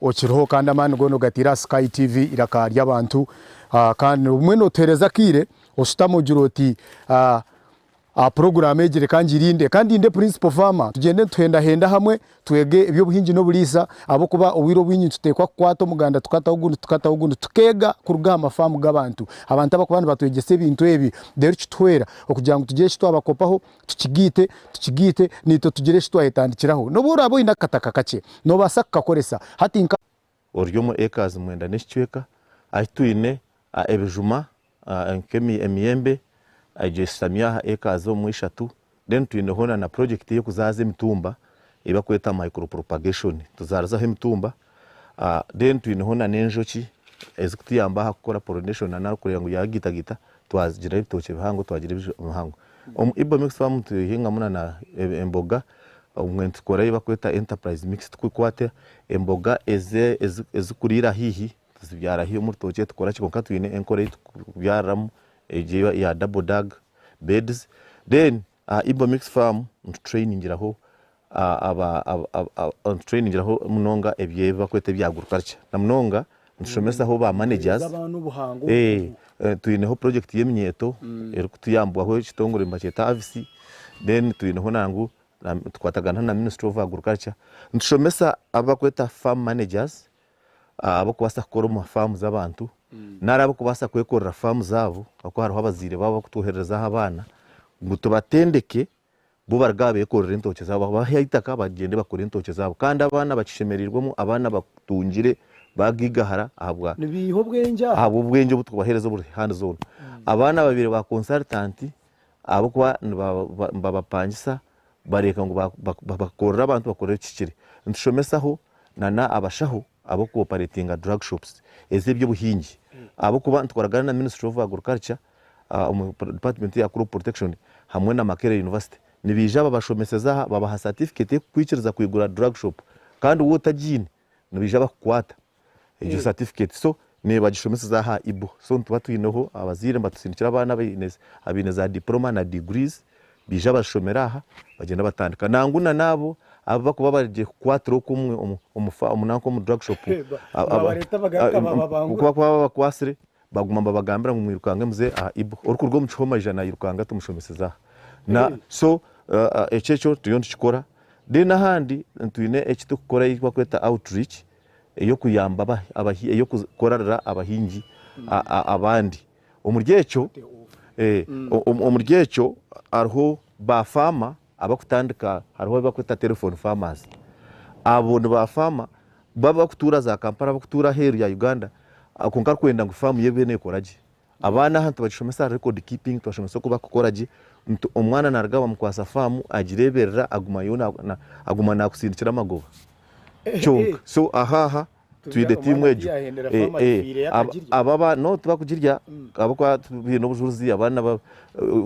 Okiriho kandi amaani goona ogataire aha Sky TV eiraka ry'abantu kandi obumwe notuheereza akaire oshutame ogire oti aha puroguraamu egi reka ngirinde, reka ndinde Principal Farmer tugyende nituhendahenda hamwe twege eby'obuhingi n'oburiisa ahabw'okuba obwire obwingi nituteekwa kukwata omuganda tukataho ogundi tukataho ogundi tukeega kuruga aha mafaamu g'abantu, abantu abarikuba nibatwegyesa ebintu ebi reero kituhwera okugira ngu tugire eki twabakopaho tukigaite tukigaite naitwe tugire eki twayetandikiraho. N'obu oraabe oine akataka kakye, noobaasa kukakoresa hati nka. Ori omu acres mwenda n'ekicweka ahi twine ebijuma nk'emiyembe egyo eshutami aha acres omwe ishatu then twineho na project ey'okuzaaza emitumba ei barikweta micro propagation tuzaarizaho emitumba then twineho na n'enjoki ezikutuyamba aha kukora pollination na kureeba ngu yagitagita twagira ebitookye bihango twagira ebijuma bihango. Omu Igbo mixed farm nituhingamu na emboga obumwe nitukora ei barikweta enterprise mixed turikukwata emboga ezikuriira haihi tuzibyara haihi omu rutookye tukora ki kwonka twine enkora ei turikubyariramu egyo eya double dug beds then aha Igbo mixed farm nitutrainingiraho nitutrainingiraho munonga ebi barikweta ebya agriculture na munonga nitushomesaho ba managers twineho project y'eminyeeto erikutuyambwaho ekitongore nibakyeta AVISI then twineho nangu tukwatagana na ministry of agriculture nitushomesa abu barikweta farm managers abarikubaasa kukora omu faamu z'abantu nari abarikubaasa kwekorera faamu zaabo ahakuba hariho abazaire baabo abarikutwohererezaho abaana ngu tubatendeke bo baruge aha beekorere entookye zaabo babahe eitaka bagyende bakore entookye zaabo kandi abaana bakishemereirwemu abaana batungire bagaigahara ahabwa Nibiiha obwengye aha. ahabw'obwengye obu turikubaheereza oburi hands on. Abaana ababaire ba consultant ahabw'okuba nibabapangisa bareeka ngu bakorere abantu bakorere ekihikire. Nitushomesaho na abashaho abarikuoperatinga drug shops ez'eby'obuhingi ahabw'okuba nitukoragana na ministry of agriculture omu department ya crop protection hamwe na Makerere University. Nibaija babashomeseza aha babaha certificate erikukwikiriza kwigura drug shop kandi waaba otagiine nibaija bakukwata egyo certificate so nibagishomeseza aha IBO. So nituba twineho abazaire nibatusindikira abaana abaine za diploma na degrees baija bazishomera aha bagyenda batandika. Nangwa na n'abo abu barikuba barigiye kukwatira okwo omu nanka omu drug shop Nibabareeta bagaruka bababangura. ku barikuba babakwatsire baguma nibabagambira ngu mwirukange muze aha IBO. Orikuruga omu kihome aija nairukanga tumushomeseze aha. Na so ekyo ekyo turiyo nitukikora. Then ahandi twine eki turikukora eki barikweta outreach ey'okuyamba ey'okukorerera abahingi abandi. Omuri ekyo omuri ekyo hariho ba faama abarikutandika hariho abu barikweta telephone farmers. Abo ni ba faama baba abarikutuura za Kampala abarikutuura aheeru ya Uganda kwonka arikwenda ngu faamu ye ebe neekora gye. Abaana aha nitubashomesa aha record keeping, tubashomesa oku barikukora gye, omwana naaruga bamukwatsa faamu agireeberera aguma naakusindikira amagoba kyonka. So aha aha twine tiimu egyo. Aba no tibakugirya ahabw'okuba baine obujurizi abaana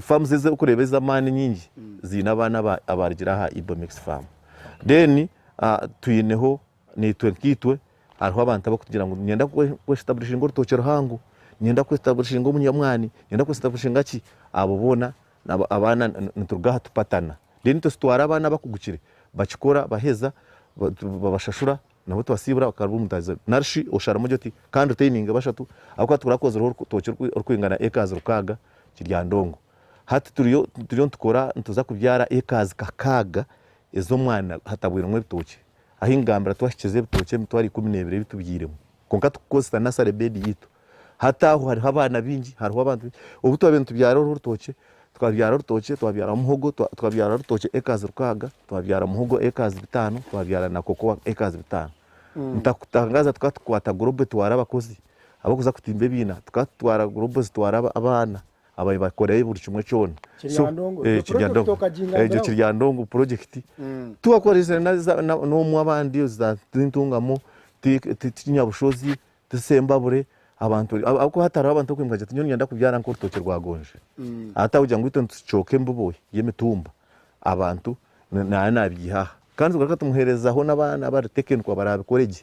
faamu ezi orikureeba ez'amaani nyingi ziine abaana abaarugire aha Igbo Mixed Farm. Then twineho Naitwe nkaitwe hariho abantu abarikugira ngu niinyenda kwesitaburishinga orutookye ruhango, niinyenda kwesitaburishinga omunyamwani, niinyenda kwesitaburishinga ki, abo boona abaana nituruga aha tupatana. Then itwe tutwara abaana abakugukire bakikora baheza babashashura nabo tubasiibura bakaba omuntu nari shi osharamu ogire oti ka nditaininge bashatu ahabw'okuba turakozireho orutookye orukwingana ekazi rukaaga Kiryandongo. Hati turiyo nitukora nituza kubyara ekazi kakaaga ez'omwana hatabwiremu ebitookye. Ahi ngambira twahikize ebitookye emitwaro 12 ebi tubyairemu kwonka tukukozesa nursery bed yaitu. Hati aho hariho abaana baingi, hariho abantu baingi. Obu twabaire nitubyara oru orutookye, tukabyara orutookye twabyara muhogo, tukabyara orutookye acres rukaaga, twabyara muhogo acres bitaano, twabyara na cocoa acres bitaano. Ntakutangaza tukaba tukwata gorobo etwara abakozi abarikuza kutimba ebiina, tukaba tutwara gorobo zitwara abaana. Ababaire bakorayo buri kimwe kyona. Kiryandongo. Egyo Kiryandongo. project okagingambiraho? Egyo Kiryandongo project. Twakoresire n'omu abandi za Ntungamo, ti Nyabushozi, ti Sembabure, abantu ahabw'okuba hati hariho abantu abarikwenda kugira ati nyowe niinyenda kubyara nk'orutookye rwa gonje. Hati ahabw'okugira ngu itwe nitucooka embibo y'emitumba, abantu naaba naabiiha aha. Kandi tugaruka tumuheerezaho n'abaana abari technical abaraabikore gye.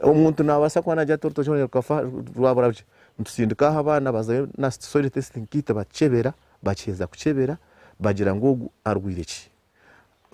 Omuntu naabaasa kuba naagira ati orutookye rwangye rukafa rwabura bukye, nitusindika aho abaana bazayo na soil testing kit bakyebera, bakiheza kukyebera bagira ngu ogu arwaire ki,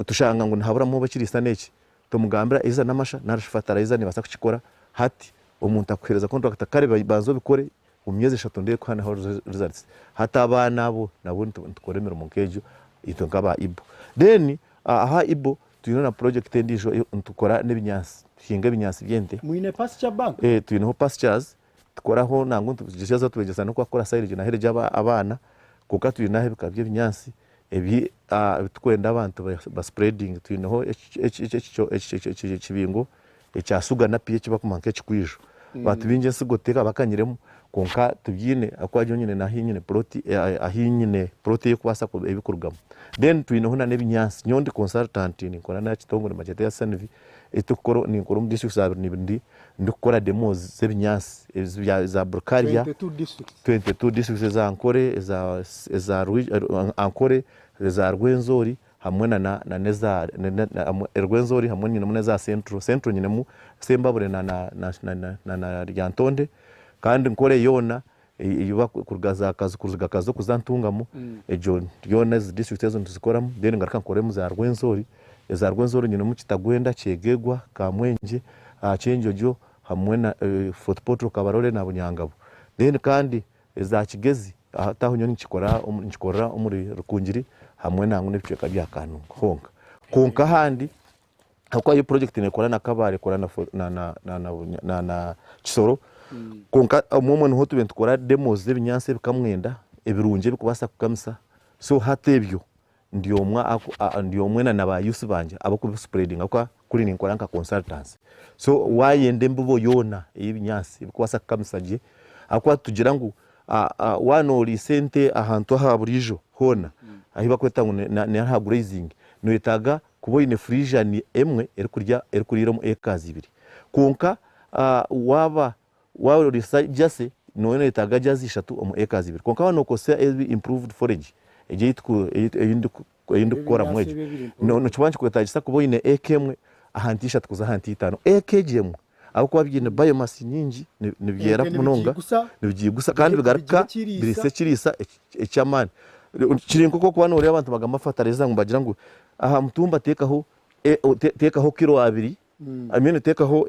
tushanga ngu nihaburamu oba ekiriisa n'eki, Tomugambira either n'amasha nari shi fertilizer nebaasa kukikora hati omuntu akuheereza contract kare banza obikore omu myezi eshatu ndeebe ku hariho results. Hati abaana abo nabo nitukora emirimo nk'egyo itwe nk'aba IBO. Then aha IBO twine na project endiijo nitukora n'ebinyaatsi, tuhinga ebinyaatsi by'ente. Mwine pasture bank? Twineho pastures, tukoraho nangwa nitugyeza tubegyesa n'oku bakukora silage na hairage abaana kwonka twineho ebika by'ebinyaatsi ebi ebiturikwenda abantu ba spreading twineho ekibingo ekya suga napier eki barikumanya nk'ekikwijo. Abantu baingi ensigo tibakanyiremu kwonka tubiine ahabw'okuba nyowe nyine n'ahu nyine plot ahu nyine plot ey'okubaasa ebikurugamu. Then twineho n'ebinyaatsi, nyowe ndi consultant ninkora n'aha kitongore nibakyeta SNV ekiturikukora ninkora omu districts abiri n'ibiri ndikukora demos z'ebinyaatsi eza Burikaria, 22 districts. 22 districts eza Ankore, eza Ankore, eza Rwenzori hamwe na n'eza Rwenzori hamwe nyinemu n'eza Central. Central nyinemu Sembabule na Lyantonde kandi Nkore yoona kuruga za Kazo kuruga Kazo kuza Ntungamo egyo yoona ezi district ezo nituzikoramu then ngaruka nkoremu za Rwenzori. Eza Rwenzori nyinemu Kitagwenda, Kyegegwa, Kamwengye, Kyenjojo hamwe na Fort Portal, Kabarole na Bunyangabo. Then kandi eza Kigezi hati aho nyowe nikikorera omuri Rukungiri hamwe nangwa n'ebicweka bya Kanungu honka. Kwonka ahandi ahabw'okuba yo project nekora na Kabale ekora na Kisoro kwonka omwe omwe niho tubaire nitukora demos z'ebinyaatsi ebikamwenda ebirungi ebirikubaasa kukamisa so hati ebyo ndi omwe ndi omwe na ba youth bangye abarikubi spreadinga ahabw'okuba kuri ninkora nka consultancy so wayenda embibo yoona ey'ebinyaatsi ebirikubaasa kukamisa gye ahabw'okuba nitugira ngu waaba noriisa ente ahantu aha buriijo hoona ahu barikweta ngu n'aha grazing noyetaaga kuba oine friesian emwe erikurya erikuriira omu acres ibiri kwonka waaba Waoriisa jersey nooba noyetaaga jersey ishatu omu acres ibiri kwonka waaba nokozesa ebi improved forage egi ei ndikukoramu egyo nikiba nikikwetaagisa kuba oine acre emwe aha nte ishatu kuza aha nte itaano. Acre egyo emwe ahabw'okuba biine biomass nyingi nibyera munonga nibigyigusa kandi bigaruka biriisa ekiriisa eky'amaani. Kiri nk'oku orikuba nooreeba abantu nibagamba fertilizer ngu nibagira ngu aha mutumba teekaho teekaho kiro abiri I mean teekaho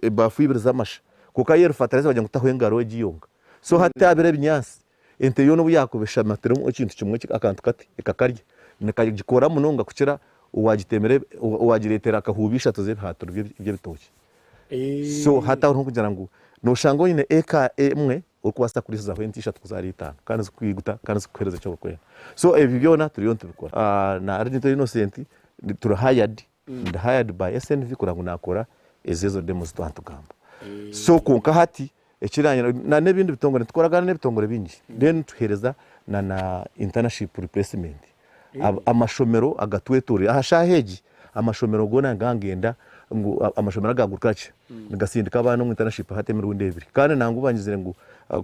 ebaafu ibiri z'amasha kwonka yo eri fertilizer bagira ngu taho engaro egi yonka. So hati aha biri ebinyaatsi, ente yoona obu yaakuba eshamatire ekintu kimwe akantu kati ekakarya, nikagikora munonga kukira owaagitemire owaagireetera akahuuba ishatu z'ebihaatiro by'ebitookye. So hati aho n'okugira ngu nooshanga oine eka emwe orikubaasa kuriisizaho ente ishatu kuza ahari itaano kandi zirikwiguta kandi zirikukuheereza eki orikwenda. So ebyo byona turiyo nitubikora. Na Arlington Innocent turi hired Ndi hired by SNV kureba ngu nakora ezo ezo demo ezi twatugamba. So kwonka hati ekiranyine na n'ebindi bitongore nitukoragana n'ebitongore bingi then tuhereza na na internship replacement. Amashomero agatwetorire aha shaaha egi amashomero goona nigangenda ngu amashomero aga agriculture nigasindika abaana omu internship hati emirundi ebiri kandi nangwa bangizire ngu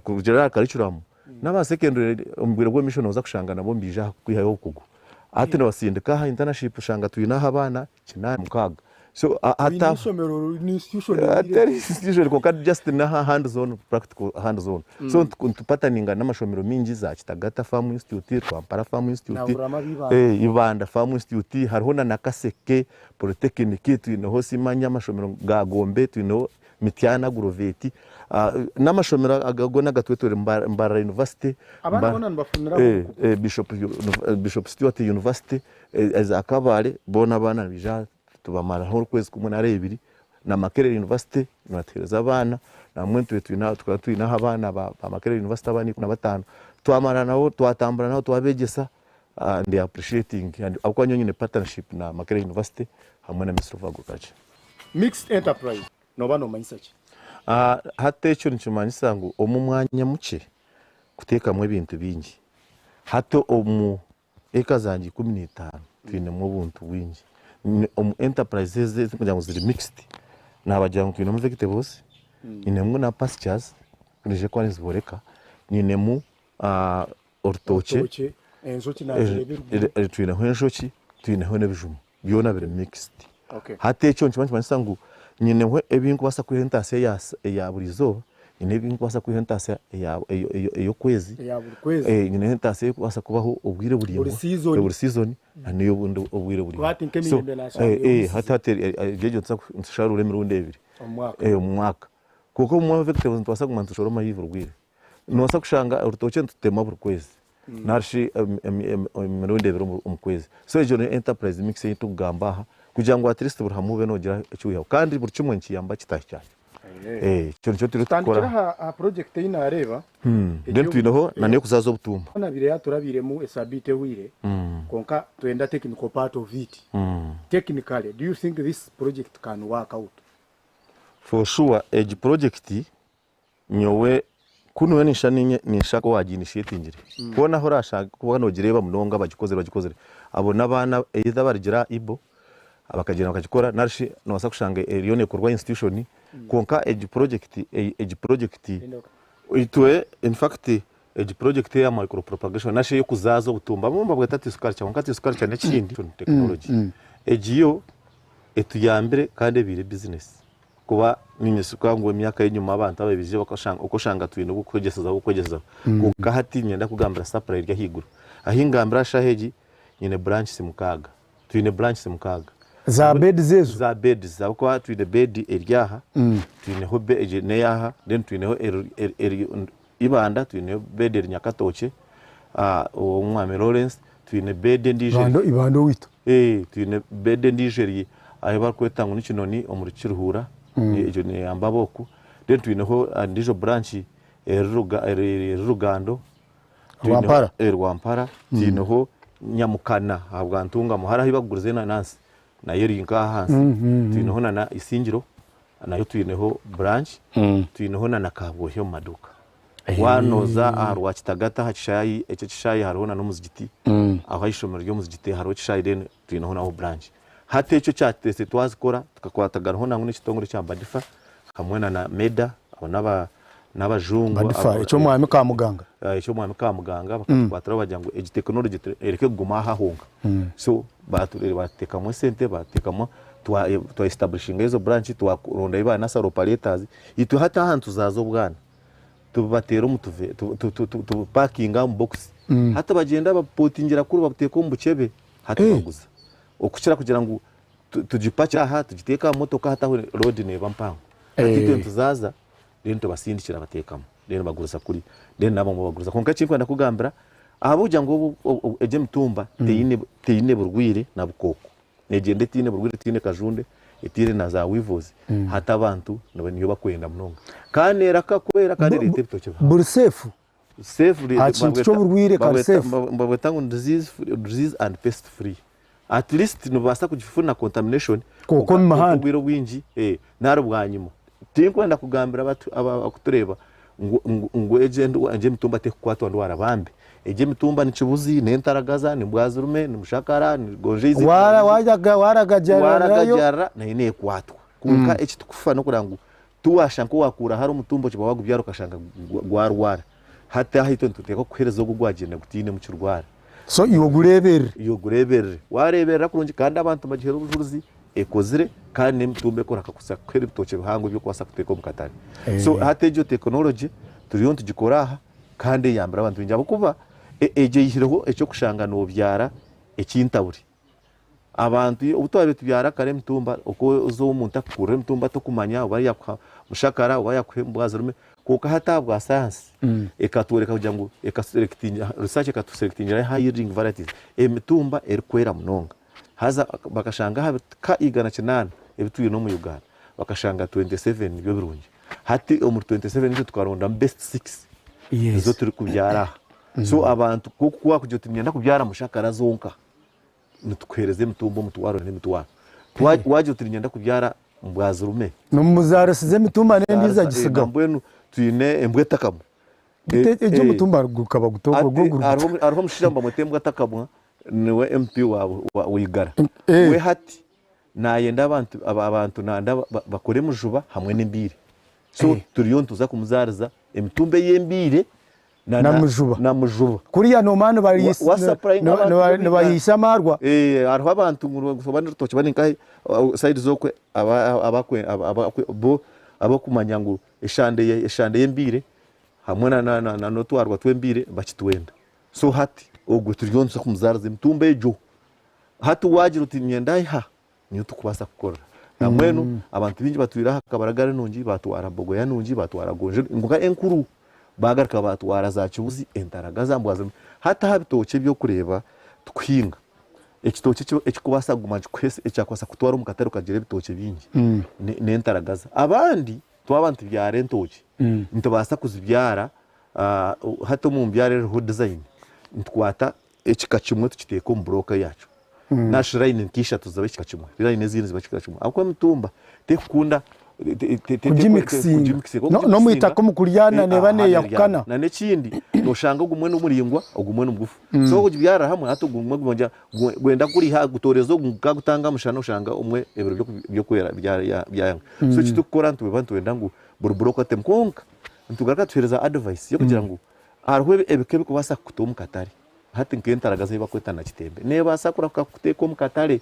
kurugiirira aha curriculum n'aba secondary omu bwire bw'omumaisho nooza kushanga nabo nibaija aha kukwihayo obukugu. Hati nibasindika aha internship oshanga twine aho abaana kinaana mukaaga. So Twine eishomero ni institution atari institution kwonka just n'aha hands on practical hands on. So nitupataninga n'amashomero mingi za Kitagata Farm Institute, Rwampara Farm Institute, Nahuriramu ab'Ibanda. Ibanda Farm Institute, hariho na Nakaseke Polytechnic, twineho simanya amashomero ga Gombe, twineho Mityana Agrovet, n'amashomero aga goona agatwetoroire Mbarara University, Abaana boona nibafuniraho obukugu. Bishop Stuart University, eza Kabale, boona abaana nibaija aha tubamaraho okwezi kumwe nari ebiri, na Makerere University nibatuheereza abaana, nambwenu tube twine tukaba twineho abaana ba Makerere University abaana 15, twamara nabo twatambura nabo twabeegyesa and they are appreciating and ahabw'okuba nyowe nyine partnership na Makerere University hamwe na Ministry of Agriculture. Mixed enterprise nooba noomanyisa ki? Hati ekyo nikimanyisa ngu omu mwanya mukye kuteekamu ebintu bingi. Hati omu eka zangye 15 twinemu obuntu bwingi. Omu enterprise ezi ezirikugira ngu ziri mixed, naabagira ngu twinemu vegetables, nyinemu na pastures niija kuba niziboreka, nyinemu orutookye, Orutookye, enjoki naazireeba eruguru. twineho enjoki, twineho n'ebijuma. Byona biri mixed. Okay. Hati ekyo nikiba nikimanyisa ngu nyineho ebi nkubaasa kwiha entaasya eya buri izooba, Nyine ebi ndikubaasa kwihaho entaasya ey'okwezi, Eya buri kwezi. nyineho entaasya erikubaasa kubaho obwire buraingwa, Buri season. buri season n'obundi obwire buraingwa. Hati nk'emiyembe naasharura So hati hati egyo nitusharuura emirundi ebiri Omu mwaka. omu mwaka. Kwonka obumwe vegetables nitubaasa kuguma nitushoroma buri bwire. Noobaasa kushanga orutookye nitutema buri kwezi nari shi emirundi ebiri omu kwezi. So egyo niyo enterprise mix ei turikugamba aha kugira ngu at least buri hamwe obe noogira eki waihaho kandi buri kimwe nikiyamba kitaahi kyakyo. Ekyo nikyo turiyo Tutandikire tukukora. aha project ei naareeba. Then twineho na n'ey'okuzaaza obutumba. Nabire yaaturabiiremu esabiiti ehweire kwonka twenda technical part of it. Technically, do you think this project can work out? For sure egi project Nyowe ku nyowe ninshusha ninye ninshusha nk'owagiinishetingire. Hoona ahu oraashange kuba noogireeba munonga abagikozire bagikozire, abo n'abaana either abarugire aha Ibo bakagyenda bakagikora nari shi noobaasa kushanga eriyo neekorwa institution kwonka egi project egi project itwe in fact egi project eya micro propagation nari shi ey'okuzaaza obutumba abamwe nibabweta tissue culture kwonka tissue culture n'ekindi technology. Egi yo etuyambire kandi ebaire business. Kuba niinyesiga ngu emyaka y'enyima abantu ababiizire bakashanga okoshanga twine obw'okwegyesezaho obw'okwegyesezaho kwonka hati niinyenda kugambira supply eri ahaiguru. Ahi ngambira aha shaaha egi nyine branches mukaaga, twine branches mukaaga. Za beds ezo? Za beds ahabw'okuba twine bed eri aha, twineho egi n'ey'aha then twineho eri Ibanda, twineho bed eri Nyakatookye ow'omwami Lawrence, twine bed endiijo eri. Ibanda owaitu. Twine bed endiijo eri ahu barikweta ngu ni Kinoni omuri Kiruhura, egyo neyamba ab'oku. Then twineho endiijo branch eri Rugando, Rwampara. Rwampara, twineho Nyamukana aha bwa Ntungamo hariho ahu barikuguriza enanansi nayo eri nk'aha ahansi. Twineho na Isingiro nayo twineho branch, twineho na Kabwohe omu maduuka. Waaba nooza aha rwa Kitagata aha kishaayi, ekyo ekishaayi hariho na n'omuzigiti, aho aha ishomero ry'omuzigiti hariho ekishaayi then twineho naho branch. Hati ekyo ekyatureetsire twazikora tukakwataganaho nangwa n'ekitongore ekya Badifa hamwe na Meda abo n'abajungu. Badifa eky'omwami Kamuganga? Eky'omwami Kamuganga bakatukwatiraho bagira ngu egi tekinologi ereke kuguma aha honka. So baatuteekamu esente baateekamu twa estabulishinga ezo branch twarondayo ba nursery operators itwe hati aha nituzaaza obwana. Tubateera omu tuve tubupakinga omu bokisi hati bagyenda babupotingira kuri babuteeka omu bukyebe hati baguza okukira kugira ngu tugipakire aha tugiteeke aha motoka hati aho loodi neeba mpango hati itwe nituzaza then tubasindikira bateekamu then baguriza kuri then n'abamwe baguriza kwonka ekinkwenda kukugambira ahabw'okugira ngu egi emitumba teine burwaire na bukooko. Negyenda etaine burwaire etaine kajunde etaine na za weevils hati abantu niyo bakwenda munonga kandi neraka kwera kandi ereeta ebitookye bihango. Buri safe? Safe Aha kintu ky'oburwaire kari safe? Nibabweta ngu disease and pest free at least nobaasa kugifuna contamination Kwonka omu mihanda. obwire obwingi nari bwanyima. Tinkwenda kugambira abakutureeba ngu egi emitumba terikukwatwa ndwara bambi egi emitumba ni kibuzi, n'entaragaza, ni mbwazirume, ni mushakara, ni gonja eizi. Waragajarira nayo neekwatwa kwonka eki turikufa n'okureeba ngu tiwaashusha nk'owaakuura hare omutumba okiba waagubyara okashanga gwarwara hati aha itwe nituteekwa kukuheereza ogu ogwagyenda gutainemu kirwara. So iwe ogureeberere. Iwe ogureeberere. Waareeberera kurungi kandi abantu nibagiheera obujurizi ekozire kandi n'emitumba ekora kuhitsya kukuha ebitookye bihango eby'okubaasa kuteeka omu katare. So hati egyo tekinologi turiyo nitugikora aha kandi eyambire abantu baingi ahabw'okuba egyo eihireho eky'okushanga noobyara ekintaburi. Abantu obu twabaire tubyara kare emitumba oku oza ow'omuntu akukurira emitumba tokumanya oba yakuha mushakara oba yakuha embwazirume kwonka hati ahabwa sayansi ekatworeka kugira ngu research ekatuselectingira high yielding varieties emitumba erikwera munonga haza bakashanga aha bika 108 ebi twine omu Uganda bakashanga 27 nibyo birungi hati omuri 27 itwe tukarondamu best six nizo turikubyara aha so abantu ku wakugira oti niinyenda kubyara mushakara zonka nitukuheereza emitumba omutwaro n'emitwaro. Waagira oti niinyenda kubyara mbwazirume. Nimuzarisiza emitumba n'endiijo agisigaho. Mbwenu twine embwa etakamwa. Egyo omutumba gukaba guta ogwo gwo guri guta. Hariho omushaija nibamweta embwa etakamwa niwe MP wa Igara. We hati nayenda abantu abantu nanda bakore emujuba hamwe n'embiire. So turiyo nituza kumuzaariza emitumba ey'embiire Na mujuba. Na mujuba. Kuriya noomanya nibahiisa amaarwa. Hariho abantu ngu oba n'orutookye bari nkahi sayidi z'okwe bo abakumanya ngu eshande eshande y'embiire hamwe na na na n'otwarwa tw'embiire bakitwenda. So hati ogwe turiyo nituza kumuzaariza emitumba egyo. Hati waagira oti niinyenda aha, niyo turikubaasa kukorera. Nambwenu abantu baingi batwire aha Kabaragara nungi, baatwara Bogoya nungi, baatwara Gonjo kwonka enkuru baagaruka baatwara za Kibuzi, Entaraga za Mbwazi. Hati aha bitookye ebi orikureeba tukuhinga, ekitookye eki ekirikubaasa kuguma nikikuha ekyakubaasa kukutwara omu katare okagira ebitookye bingi n'entaragaza. Abandi twaba nitubyara entookye, nitubaasa kuzibyara hati omu mbyaro eriho design, nitukwata ekika kimwe tukiteeka omu burooka yaakyo nari shi layini nk'ishatu ziba ekika kimwe, layini ezindi ziba ekika kimwe ahabw'okuba emitumba terikukunda Kugimikisinga. N'omu itaka omu kuryana neeba neeyahukana. Na n'ekindi nooshanga ogumwe n'omuraingwa ogumwe n'omugufu so wagibyarira hamwe hati ogumwe gwenda kuriha gutooreza ogu ngu gutanga omushana oshanga omwe ebiro by'okwera byayanga. So eki turikukora nituba nitwenda ngu buri burooka tutemu kwonka nitugaruka tuheereza advice y'okugira ngu hariho ebika ebirikubaasa kukuta omu katare. Hati nk'entaragazi ei barikweta nakitembe neebaasa kurahuka kukuteeka omu katare.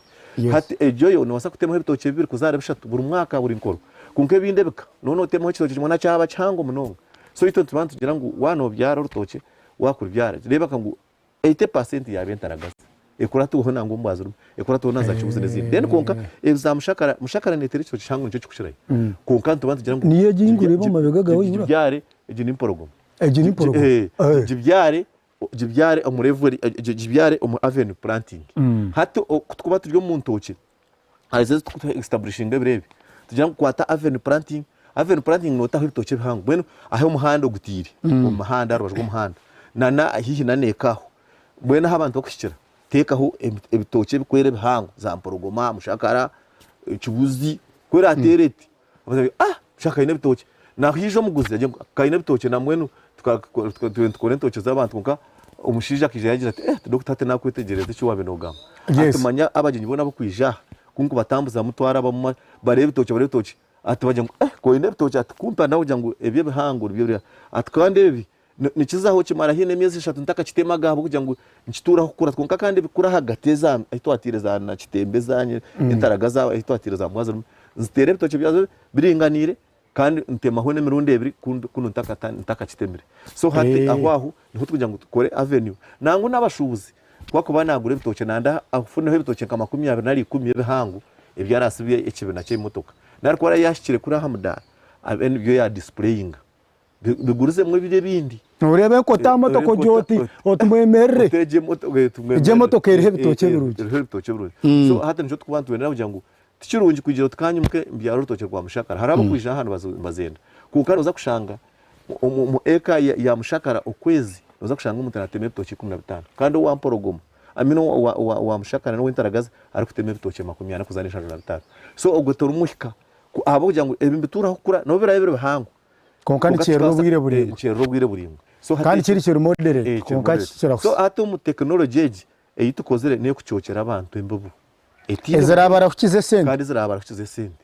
Hati egyo yo noobaasa kutemaho ebitookye bibiri kuzaara bishatu buri mwaka buri nkoro. Kwonka ebindi ebika nooba nootemaho ekitookye kimwe na kyaba kihango munonga. So itwe nituba nitugira ngu waaba noobyara orutookye, waakurubyara reebeka ngu 80% yaaba entaragazi ekuratirweho nangwa ombwa zirimu, ekuratirweho na za kibuzi n'ezindi. Then kwonka ezi za mushakara, mushakara neeteera ekitookye kihango nikyo kirikukirayo. Kwonka nituba nitugira ngu Niyo egi ei ndikureeba omu mabega gaawe ei gibyare, egi ni mporogoma. Egi ni mporogoma. Gibyare gibyare omu level gibyare omu avenue planting. Hati ku turikuba turi omu ntookye harizo ezi turikuta establishinga ebiro ebi, tugira ngu kwata avenue planting, avenue planting nootaho ebitookye ebihango mbwenu ahu omuhanda ogutiire, omu muhanda aha rubaju rw'omuhanda na haihi na n'eka aho, mbwenu ahu abantu barikuhikira teekaho ebitookye ebirikwera ebihango za mporogoma, mushakara, ekibuzi ku eraateere eti Bagira ah shaaha kaine ebitookye. Nahaija omuguzi agira ngu kaine ebitookye nambwenu tubaire nitukora entookye z'abantu kwonka omushaija akaija yagira ati eh dokita hati nakwetegyereza eki waabaire noogamba. Hati manya abagyenyi boona abarikwija aha ku nkubatambuzamu twarabamu bareeba ebitookye bareeba ebitookye ati bagira ngu eh koine ebitookye ati kumpi nawe ogira ngu ebi ebihango nibyo biri aha ati kandi ebi Nikizaho kimara haihi n'emyezi eshatu ntakakitemaga ahabw'okugira ngu nikituuraho kukura kwonka kandi ebikura ahagati eza ahi twatiire za nakitembe ezanye entaraga za ahi twatiire za mbwa zirimu nziteera ebitookye byazo biringaniire kandi ntemaho n'emirundi ebiri kunu ntakakitemire. So hati aho aho niho turikugira ngu tukore avenue. Nangwa n'abashuubuzi ku arikuba naagura ebitookye nanda afuneho ebitookye nka 20 nari 10 ebihango ebi araasibye ekibina ky'emotoka. Nari ku araabe yaahikire kuri aha mudaara abe nibyo yaadisipureyinga. Bigurizemu ebiro ebindi. Noreeba enkota aha motoka ogira oti oti mwemerere. Egyo emotoka eriho ebitookye ebirungi. Eriho ebitookye ebirungi. So hati nikyo turikuba nitwenda kugira ngu tikirungi kugira oti kanyimuke mbyare orutookye rwa mushakara. Hariho abarikwija aha nibazenda. Kwonka nooza kushanga omu eka ya mushakara okwezi nooza kushanga omuntu naatema ebitookye 15 kandi owa mporogoma I mean owa mushakara n'owentaragazi arikutema ebitookye 40 kuza 75. So ogwo torimuhika ahabw'okugira ngu ebi nibituuraho kukura nobu biraabe biri bihango. Kwonka nikyerera obwire buraingwa. Nikyerera obwire buraingwa. Kandi kiri kiri moderate kwonka kikira So hati omu tekinologi egi ei tukozire n'ey'okucookyera abantu embibo. Ezirabarahukiza esente. Kandi ezirabarahukiza esente.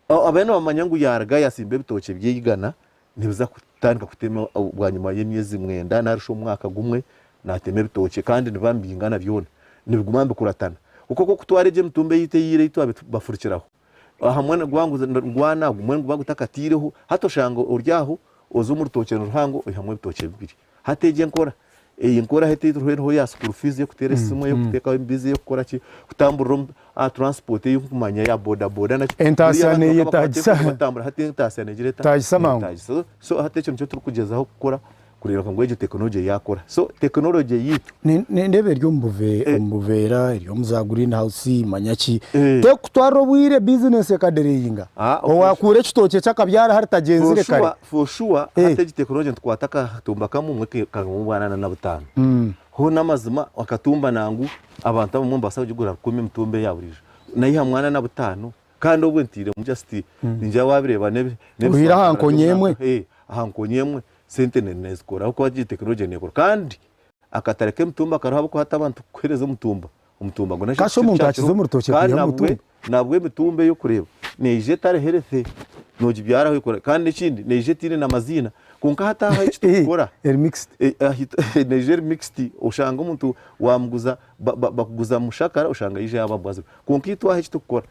Abaire nibamanya ngu yaaruga yaasimba ebitookye bye eigana nibiza kutandika kutema bwanyima y'emyezi mwenda nari shi omwaka gumwe naatema ebitookye kandi nibiba nibingana byona nibiguma nibikuratana. Kwonka ku orikutwara egyo emitumba eyaitu eya ira ei twabaire tubafurukiraho, Aha mwena gwana gumwe niguba gutakataireho, hati oshanga ori aho oza omu rutookye ruhango oihamu ebitookye bibiri. Hati egyo enkora, eyo enkora hati ei turiho eriho ya school fees ey'okuteera esimu, ey'okuteekaho emibizi, ey'okukora ki, kutamburira aha transport ei orikumanya ya boda boda naki. Entaasya neyetaagisa. Batambura hati entaasya negira eta? Etaagisa mangu. So hati ekyo nikyo turikugyezaho kukora kureebeka ngu egyo tekinology yaakora. So tekinology yaitu. Nindeeba eri omu buveera, eri omu za green house manya ki. Terikutwarira obwire bizinesi ekadereyinga. Owaakuura ekitookye kye akabyara hare tagyenzire kare. For sure hati egi tekinology nitukwata akatumba kamwe obumwe karimu obwanana na butaano. Hoona amazima akatumba nangu abantu abamwe nibabaasa kugigura rukumi emitumba eya buriijo. Naihamu ana na butaano. Kandi obwe ntairemu just ningira wabireeba Oihire aha nkonyi emwe. Aha nkonyi emwe sente nezikora ahabw'okuba egi tekinology nekora kandi akatare k'emitumba kariho ahabw'okuba hati abantu kukuhereza omutumba, omutumba gwo nakyo Kasha omuntu akiza omu rutookye kandi kwiha omutumba. nabwe emitumba ei orikureeba neija etari healthy nogibyaraho ekora kandi n'ekindi neija etaine na maziina kwonka hati aha eki turikukora Eri mixed. Neija eri mixed oshanga omuntu wamuguza bakuguza mushakara oshanga yaija yaaba mbwazirwe kwonka itwe aha eki turikukora.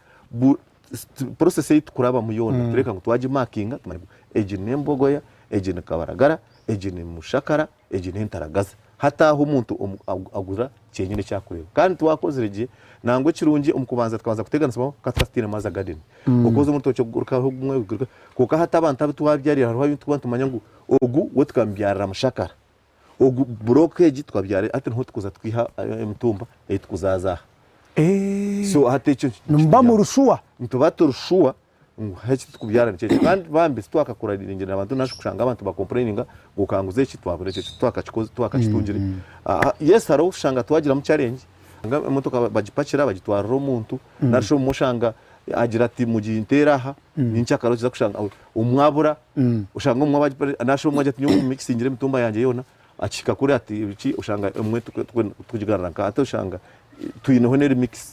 Process ei tukurabamu yoona tureeka ngu twagimakinga tumanye ngu egi n'embogoya, egi ni kabaragara, egi ni mushakara, egi n'entaragaza. Hati aho omuntu agura kyenyine eki arikureeba. Kandi twakozire gye, nangwa ekirungi omu kubanza tukabanza kuteganisibwaho kwonka tukaba tutaine maazi agadeni. Okwoza omu rutookye kugurukaho gumwe gugurukaho, kwonka hati abantu abu twabyarire hariho abu turikuba nitumanya ngu ogu we tukamubyarira mushakara, ogu bulooka egi tukabyara hati niho turikuza twiha emitumba ei turikuzaza aha. So hati ekyo Nimuba muri shuwa? Nituba turi shuwa ngu hati eki turikubyara nikyo eki. Kandi bambi titwakakuraringira abantu nari kushanga abantu bakompureyininga ngu okanguza eki twabura eki, eki titwakakikoze titwakakitungire. Yes hariho obushanga twagiramu challenge, emotoka bagipakira bagitwarira omuntu nari shi obumwe oshanga agira ati muginteere aha nyenkyakare okiza kushanga omwe abura, oshanga omwe nari shi omwe agira ati nyowe mumikisingire emitumba yangye yoona Akihika kuri ati biki oshanga emwe tukugigarura nka hati oshanga twineho n'eri mixed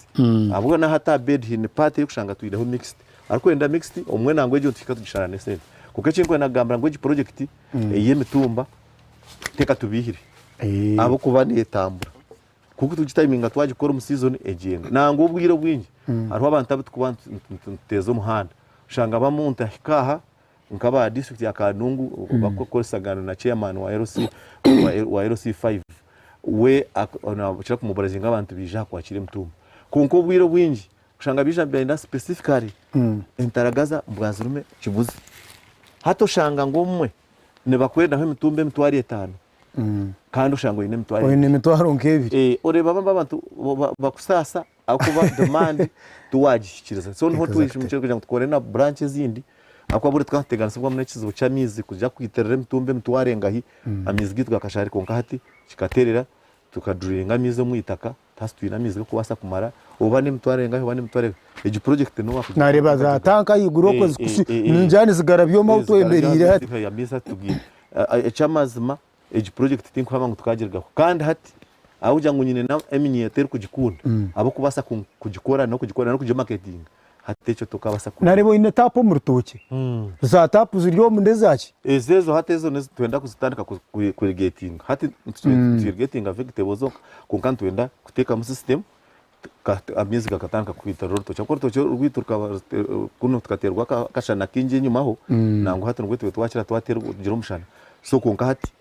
ahabw'okuba na hati aha bed haine part ey'okushanga twineho mixed arikwenda mixed obumwe nangwa egyo nituhika tugishara n'esente kwonka ekinkwenda kugambira ngu egi project ey'emitumba tekatubiihire ahabw'okuba netambura. Kwonka tugitayiminga twagikora omu season egyenda. Nangwa obwire obwingi hariho abantu abu turikuba nituteeza omuhanda oshanga bamwe omuntu ahika aha nk'aba district ya Kanungu bakukoresagana na chairman wa LC wa LC5 we nakira kumobilizinga abantu baija aha kwakira emitumba. Kwonka obwire obwingi oshanga baija nibenda specifically entaragaza, mbwazirume, kibuzi. Hati oshanga ngu obumwe nibakwendaho emitumba emitwaro etaano kandi oshanga oine emitwaro Oine emitwaro nk'ebiri. Eh, oreeba bamwe abantu bakusaasa ahakuba demand tiwagihikiriza. So niho Exactly. twishimukire kugira ngu tukore na branch ezindi ahakuba buri tukaba nituteganisibwamu n'ekizibu ky'amaizi kuza kwitirira emitumba emitwaro engahi, amaizi gaitu gakashara kwonka hati kikaterera tukadrilinga amaizi omu itaka hati twine amaizi g'okubaasa kumara oba n'emitwaro engahi oba n'emitwaro engahi. Egi project n'owakugira Nareeba za tanka ahaiguru okwo zikusi ningira nizigara byoma ahu twemereire hati. Amaizi hati tugaine. Eky'amazima egi project tinkuhama ngu tukagirigaho kandi hati ahabw'okugira ngu nyine eminyeeto erikugikunda abarikubaasa kugikora n'okugikora n'okugimaketinga hati ekyo tokabaasa ku. Nareeba oine taapu omu rutookye, za taapu ziri omu n'ezaaki? Ezo ezo hati ezo nitwenda kuzitandika kuirigetinga hati nitwirigetinga vegetables zonka kwonka nitwenda kuteekamu system amaizi gakatandika kwitirira orutookye ahabw'okuba orutookye orwaitu rukaba kunu tukateerwa akashana kaingi enyimaho nangwa hati nibwo itwe twakira twagira omushana so kwonka hati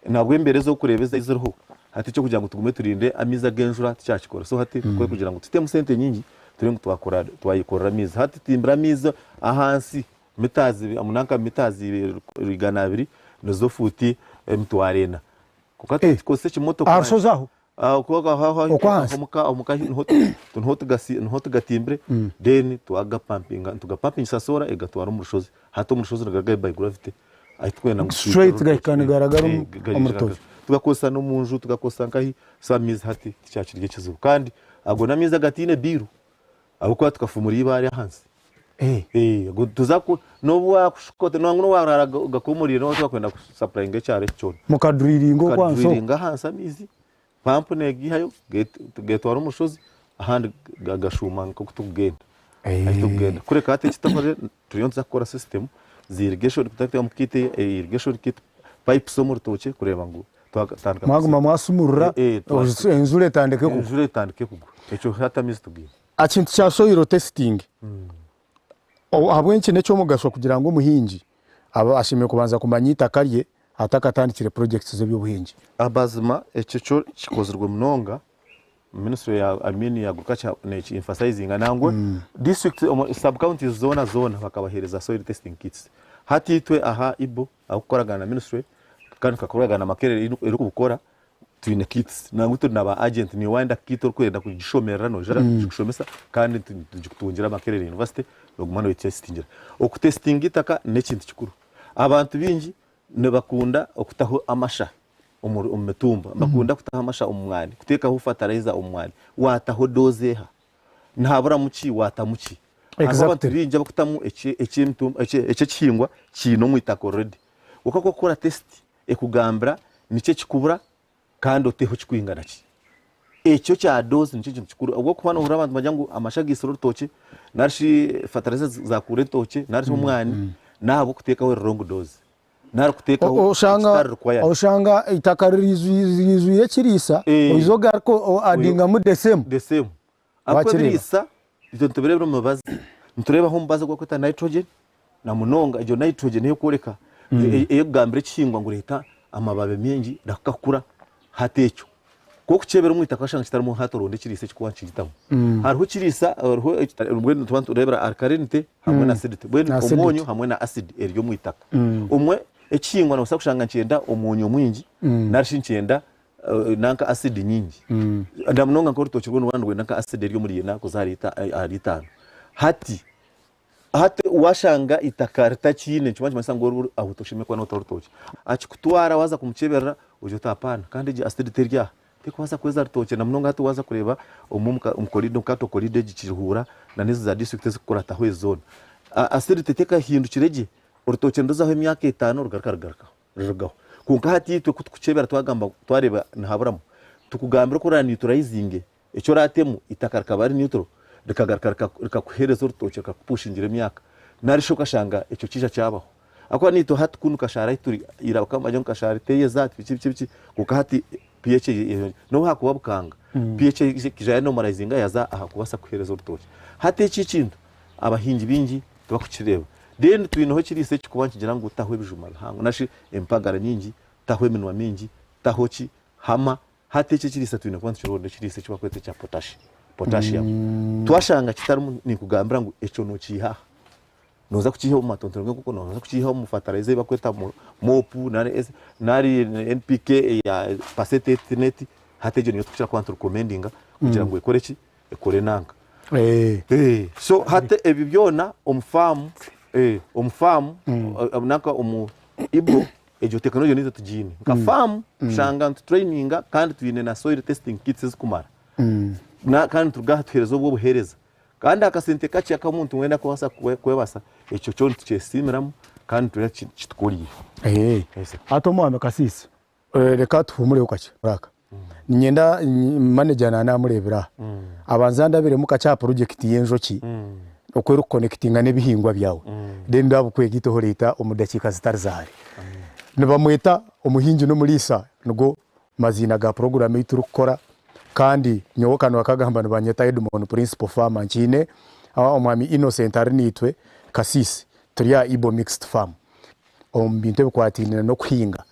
nabwo embeera ezi orikureeba eziriho hati eky'okugira ngu tugume turinde amaizi ag'enjura tikyakikora so hati nikwo kugira ngu tutemu sente nyingi turebe ngu twakora twayekorera amaizi hati tutimbire amaizi ahansi mitazi nanka mitazi 200 nizo fuuti 4,000 kwonka tukozese ekimotoka Aha rushozi aho? Okwo ahansi? Omuka niho tugatimbire then twagapampinga nitugapampingisa soora egatwara omu rushozi. Hati omu rushozi nigarugayo by gravity ahu turikwenda ngu Straight gahika nigaragara omu rutookye. Tugakozesa n'omu nju tugakozesa nkahi so amaizi hati tikyakiri ekizibu kandi ago n'amaizi agataine biiru ahabw'okuba tukafumura eibaare ahansi. N'obu waakushuka ota nangwa n'obu waaraara gakomoriire noba otakwenda kusapurayinga ekyaro eki kyona. Mukaduriringa okwo ahansi okwo? Tukaduriringa ahansi amaizi, pampu neegiihayo geetwara omu rushozi ahandi gashuuma nk'oku turikugenda. Ahu turikugenda. Kureka hati eki twakozire turiyo nituza kukora sisitemu za irrigation kutamu kit ya irrigation kit, pipes omu rutookye kureeba ngu twatandika Mwaguma mwasumurura enjura etandike kugwa. Enjura etandike kugwa. Ekyo hati amaizi tugaine. Aha kintu kya soil testing, ahabw'enki n'eky'omugasho kugira ngu omuhingi abe ashemereire kubanza kumanya eitaka rye atakatandikire projects z'eby'obuhingi? Amazima ekyo kyo kikozirwe munonga, ministry ya I mean ya agriculture neki emphasizinga nangwa district sub counties zoona zoona bakabahereza soil testing kits. Hati itwe aha IBO ahakukoragana na ministry kandi tukakoragana na Makerere erikubikora Twine kits nangwa turi na ba agent niiwe wayenda kit orikwenda kugishomerera noija tugikushomesa kandi tugikutungira Makerere University noguma noyetesitingira. Okutesitinga eitaka nekintu kikuru. Abantu baingi nibakunda okutaho amasha omu mitumba, nibakunda kutaho amasha omu mwani, kuteekaho fertilizer omu mwani. Wataho dose eha? Nihaburamu ki? Watamu ki? Hariho abantu baingi abakutamu eky'ekihingwa kiine omu itaka already. Kwonka ku orikukora test ekugambira niki ekikubura kandi oteho kikwingana ki. Ekyo kya dose nikyo kintu kikuru ahabw'okuba nohurira abantu nibagira ngu amasha gaitsire orutookye nari shi fertilizer zakuura entookye nari shi omwani n'ahabw'okuteekaho wrong dose nari kuteekaho ekitari required. Oshanga eitaka riijwire ekiriisa oiza ogaruka oadingamu the same. The same. Ahabw'okuba ebiriisa itwe nitubireebera omu mibazi. Nitureebaho omubazi ogu barikweta nitrogen na munonga egyo nitrogen ey'okworeka ey'okugambira ekihingwa ngu reeta amababi maingi rahuka kukura hati ekyo. Ku orikukyebera omu itaka okashanga kitarimu hati oronda ekiriisa ekirikuba nikigitamu. Hariho ekiriisa hariho mbwenu nituba nitureebera alkalinity hamwe na acidity mbwenu omwonyo hamwe na acid eri omu itaka. Omwe ekihingwa noobaasa kushanga nikyenda omwonyo mwingi nari shi nikyenda nanka acid nyingi. Na munonga nk'orutookye rwo niruba nirwenda nka acid eri omuri ena kuza ahari itaano. Hati Hati washanga eitaka ritakiine nikiba nikimanyisa ngu oru aho toshemereire kuba nota orutookye. Akikutwara waaza kumukyeberera ogira oti apaana kandi egi acidity eri aha terikubaasa kweza rutookye na munonga hati waaza kureeba omu omu Kato corridor egi Kiruhura na n'ezi za district ezikukurataho ezi zoona acidity tekahindukire gye orutookye niruzaho emyaka etaano rugaruka rugarukaho rurugaho. Kwonka hati itwe ku tukukyebera twagamba twareeba nihaburamu tukugambira oku oraneutralizinge Eki oraatemu, eitaka rikaba riri neutral, rikagaruka rikakuheereza orutookye rikakupushingira emyaka, nari shi okashanga ekyo kiija kyabaho. Ahakuba naitwe hati kunu Kashaari ahu turi, ira bakaba nibagira ngu Kashaari teyeza, ati biki biki biki, kwonka hati pH eyeyongyire. N'obu haakuba bukanga, pH ekaija yanormalizinga yaaza aha kubaasa kuheereza orutookye. Hati eki ekintu abahingi baingi tibakukireeba. Then twineho ekiriisa ekirikuba nikigira ngu taho ebijuma bihango nari shi empagara nyingi, taho eminwa mingi, taho ki, hama. Hati eki ekiriisa twine kuba nitukironda ekiriisa eki barikweta ekya potashi, potassium. Twashanga kitarimu ninkugambira ngu ekyo nokiiha aha. Nooza kukiiha omu matontore g'enkoko, nooza kukiiha omu fertilizer ei barikweta MOP nari nari NPK eya percent eti n'eti, hati egyo niyo turikukira kuba niturekomendinga kugira ngu ekore ki? Ekore nanka. So hati ebyo byona omu faamu, omu faamu nanka omu IBRO Egyo tekinology naitwe tugiine nka faamu kushanga nitutureyininga kandi twine na soil testing kits ezikumara kandi nituruga aha tuheereza obwo obuheereza kandi akasente kakye aku omuntu weena arikubaasa kwebasa ekyo kyo nitukyesiimiramu kandi nitureeba kitukoriire. Hati omwami Kasiisi reka tuhumureho kakye. Niinyenda manager naaba naamureebera aha, abanze andabiremu kakye aha purojekiti y'enjoki oku erikukonekitinga n'ebihingwa byawe then ndaabukwegiteho later omu dakiika zitari za hare. Nibamweta omuhingi n'omuriisa nigo maziina ga puroguraamu ei turikukora kandi nyowe kanwa kagamba nibanyeta Edmond Principal Farmer nkiine omwami Innocent ari naitwe Kasiisi turi aha Ibo Mixed Farm. omu bintu ebikwataine n'okuhinga.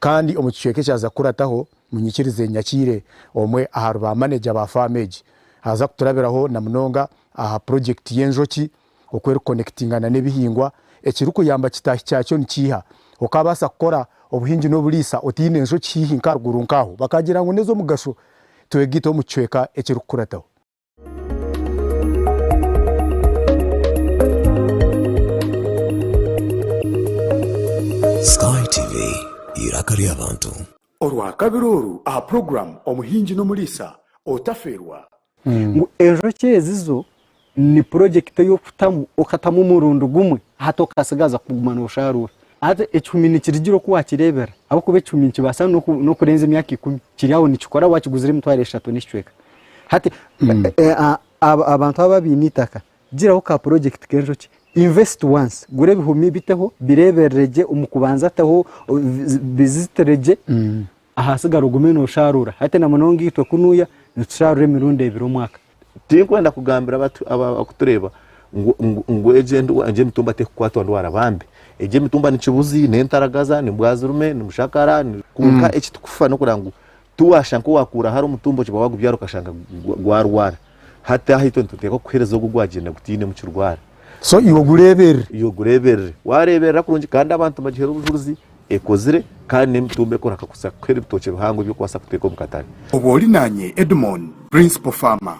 Kandi omu kicweka ekyaza kukurataho, munyikirize nyakiire omwe ahari ba maneja ba faamu egi. Aza kuturabiraho na munonga aha purojekiti y'enjoki oku erikukonekitingana n'ebihingwa, ekirikuyamba kitaahi kyakyo nikiiha. Okaabaasa kukora obuhingi n'oburiisa otaine njoki haihi nk'aharuguru nk'aho? Bakagira ngu n'ez'omugasho. Twegaite omu kicweka ekirikukurataho. Sky TV, eiraka ry'abantu. Orwakabiri oru aha puroguraamu Omuhingi n'Omuriisa, Otafeerwa! Ngu enjoki ezi zo ni purojekiti ey'okutamu okatamu omurundi gumwe hati okasigaza kuguma noosharuura. Hati ekihumi nikirigira oku waakireebera ahabw'okuba ekihumi nikibaasa n'okurenza emyaka ikumi kiri aho nikikora waakiguzire emitwaro eshatu n'ekicweka. Hati abantu aba abaine eitaka giraho ka purojekiti k'enjoki invest once gura ebihumi biteho bireeberere gye omu kubanza teho bizitire gye ahasigara ogume noosharuura. Hati na munonga itwe kunuya nitusharuura emirundi ebiri omwaka. Tinkwenda kugambira abakutureeba ngu egyo emitumba terikukwatwa ndwara bambi egyo emitumba ni kibuzi, n'entaragaza, ni mbwazirume, ni mushakara kwonka eki turikufa n'okureeba ngu tiwashusha nk'owakuura hare omutumba okiba waagubyara okashanga gwarwara. Hati aha itwe nituteekwa kukuheereza ogu ogwagyenda gutainemu kirwara. So iwe ogureeberere. Iwe ogureeberere. Waareeberera kurungi kandi abantu nibagiheera obujurizi ekozire kandi n'emitumba ekora kukubaasa kukuheera ebitookye bihango eby'okubaasa kuteeka omu katare. Obu ori naanye Edmond, Principal Farmer.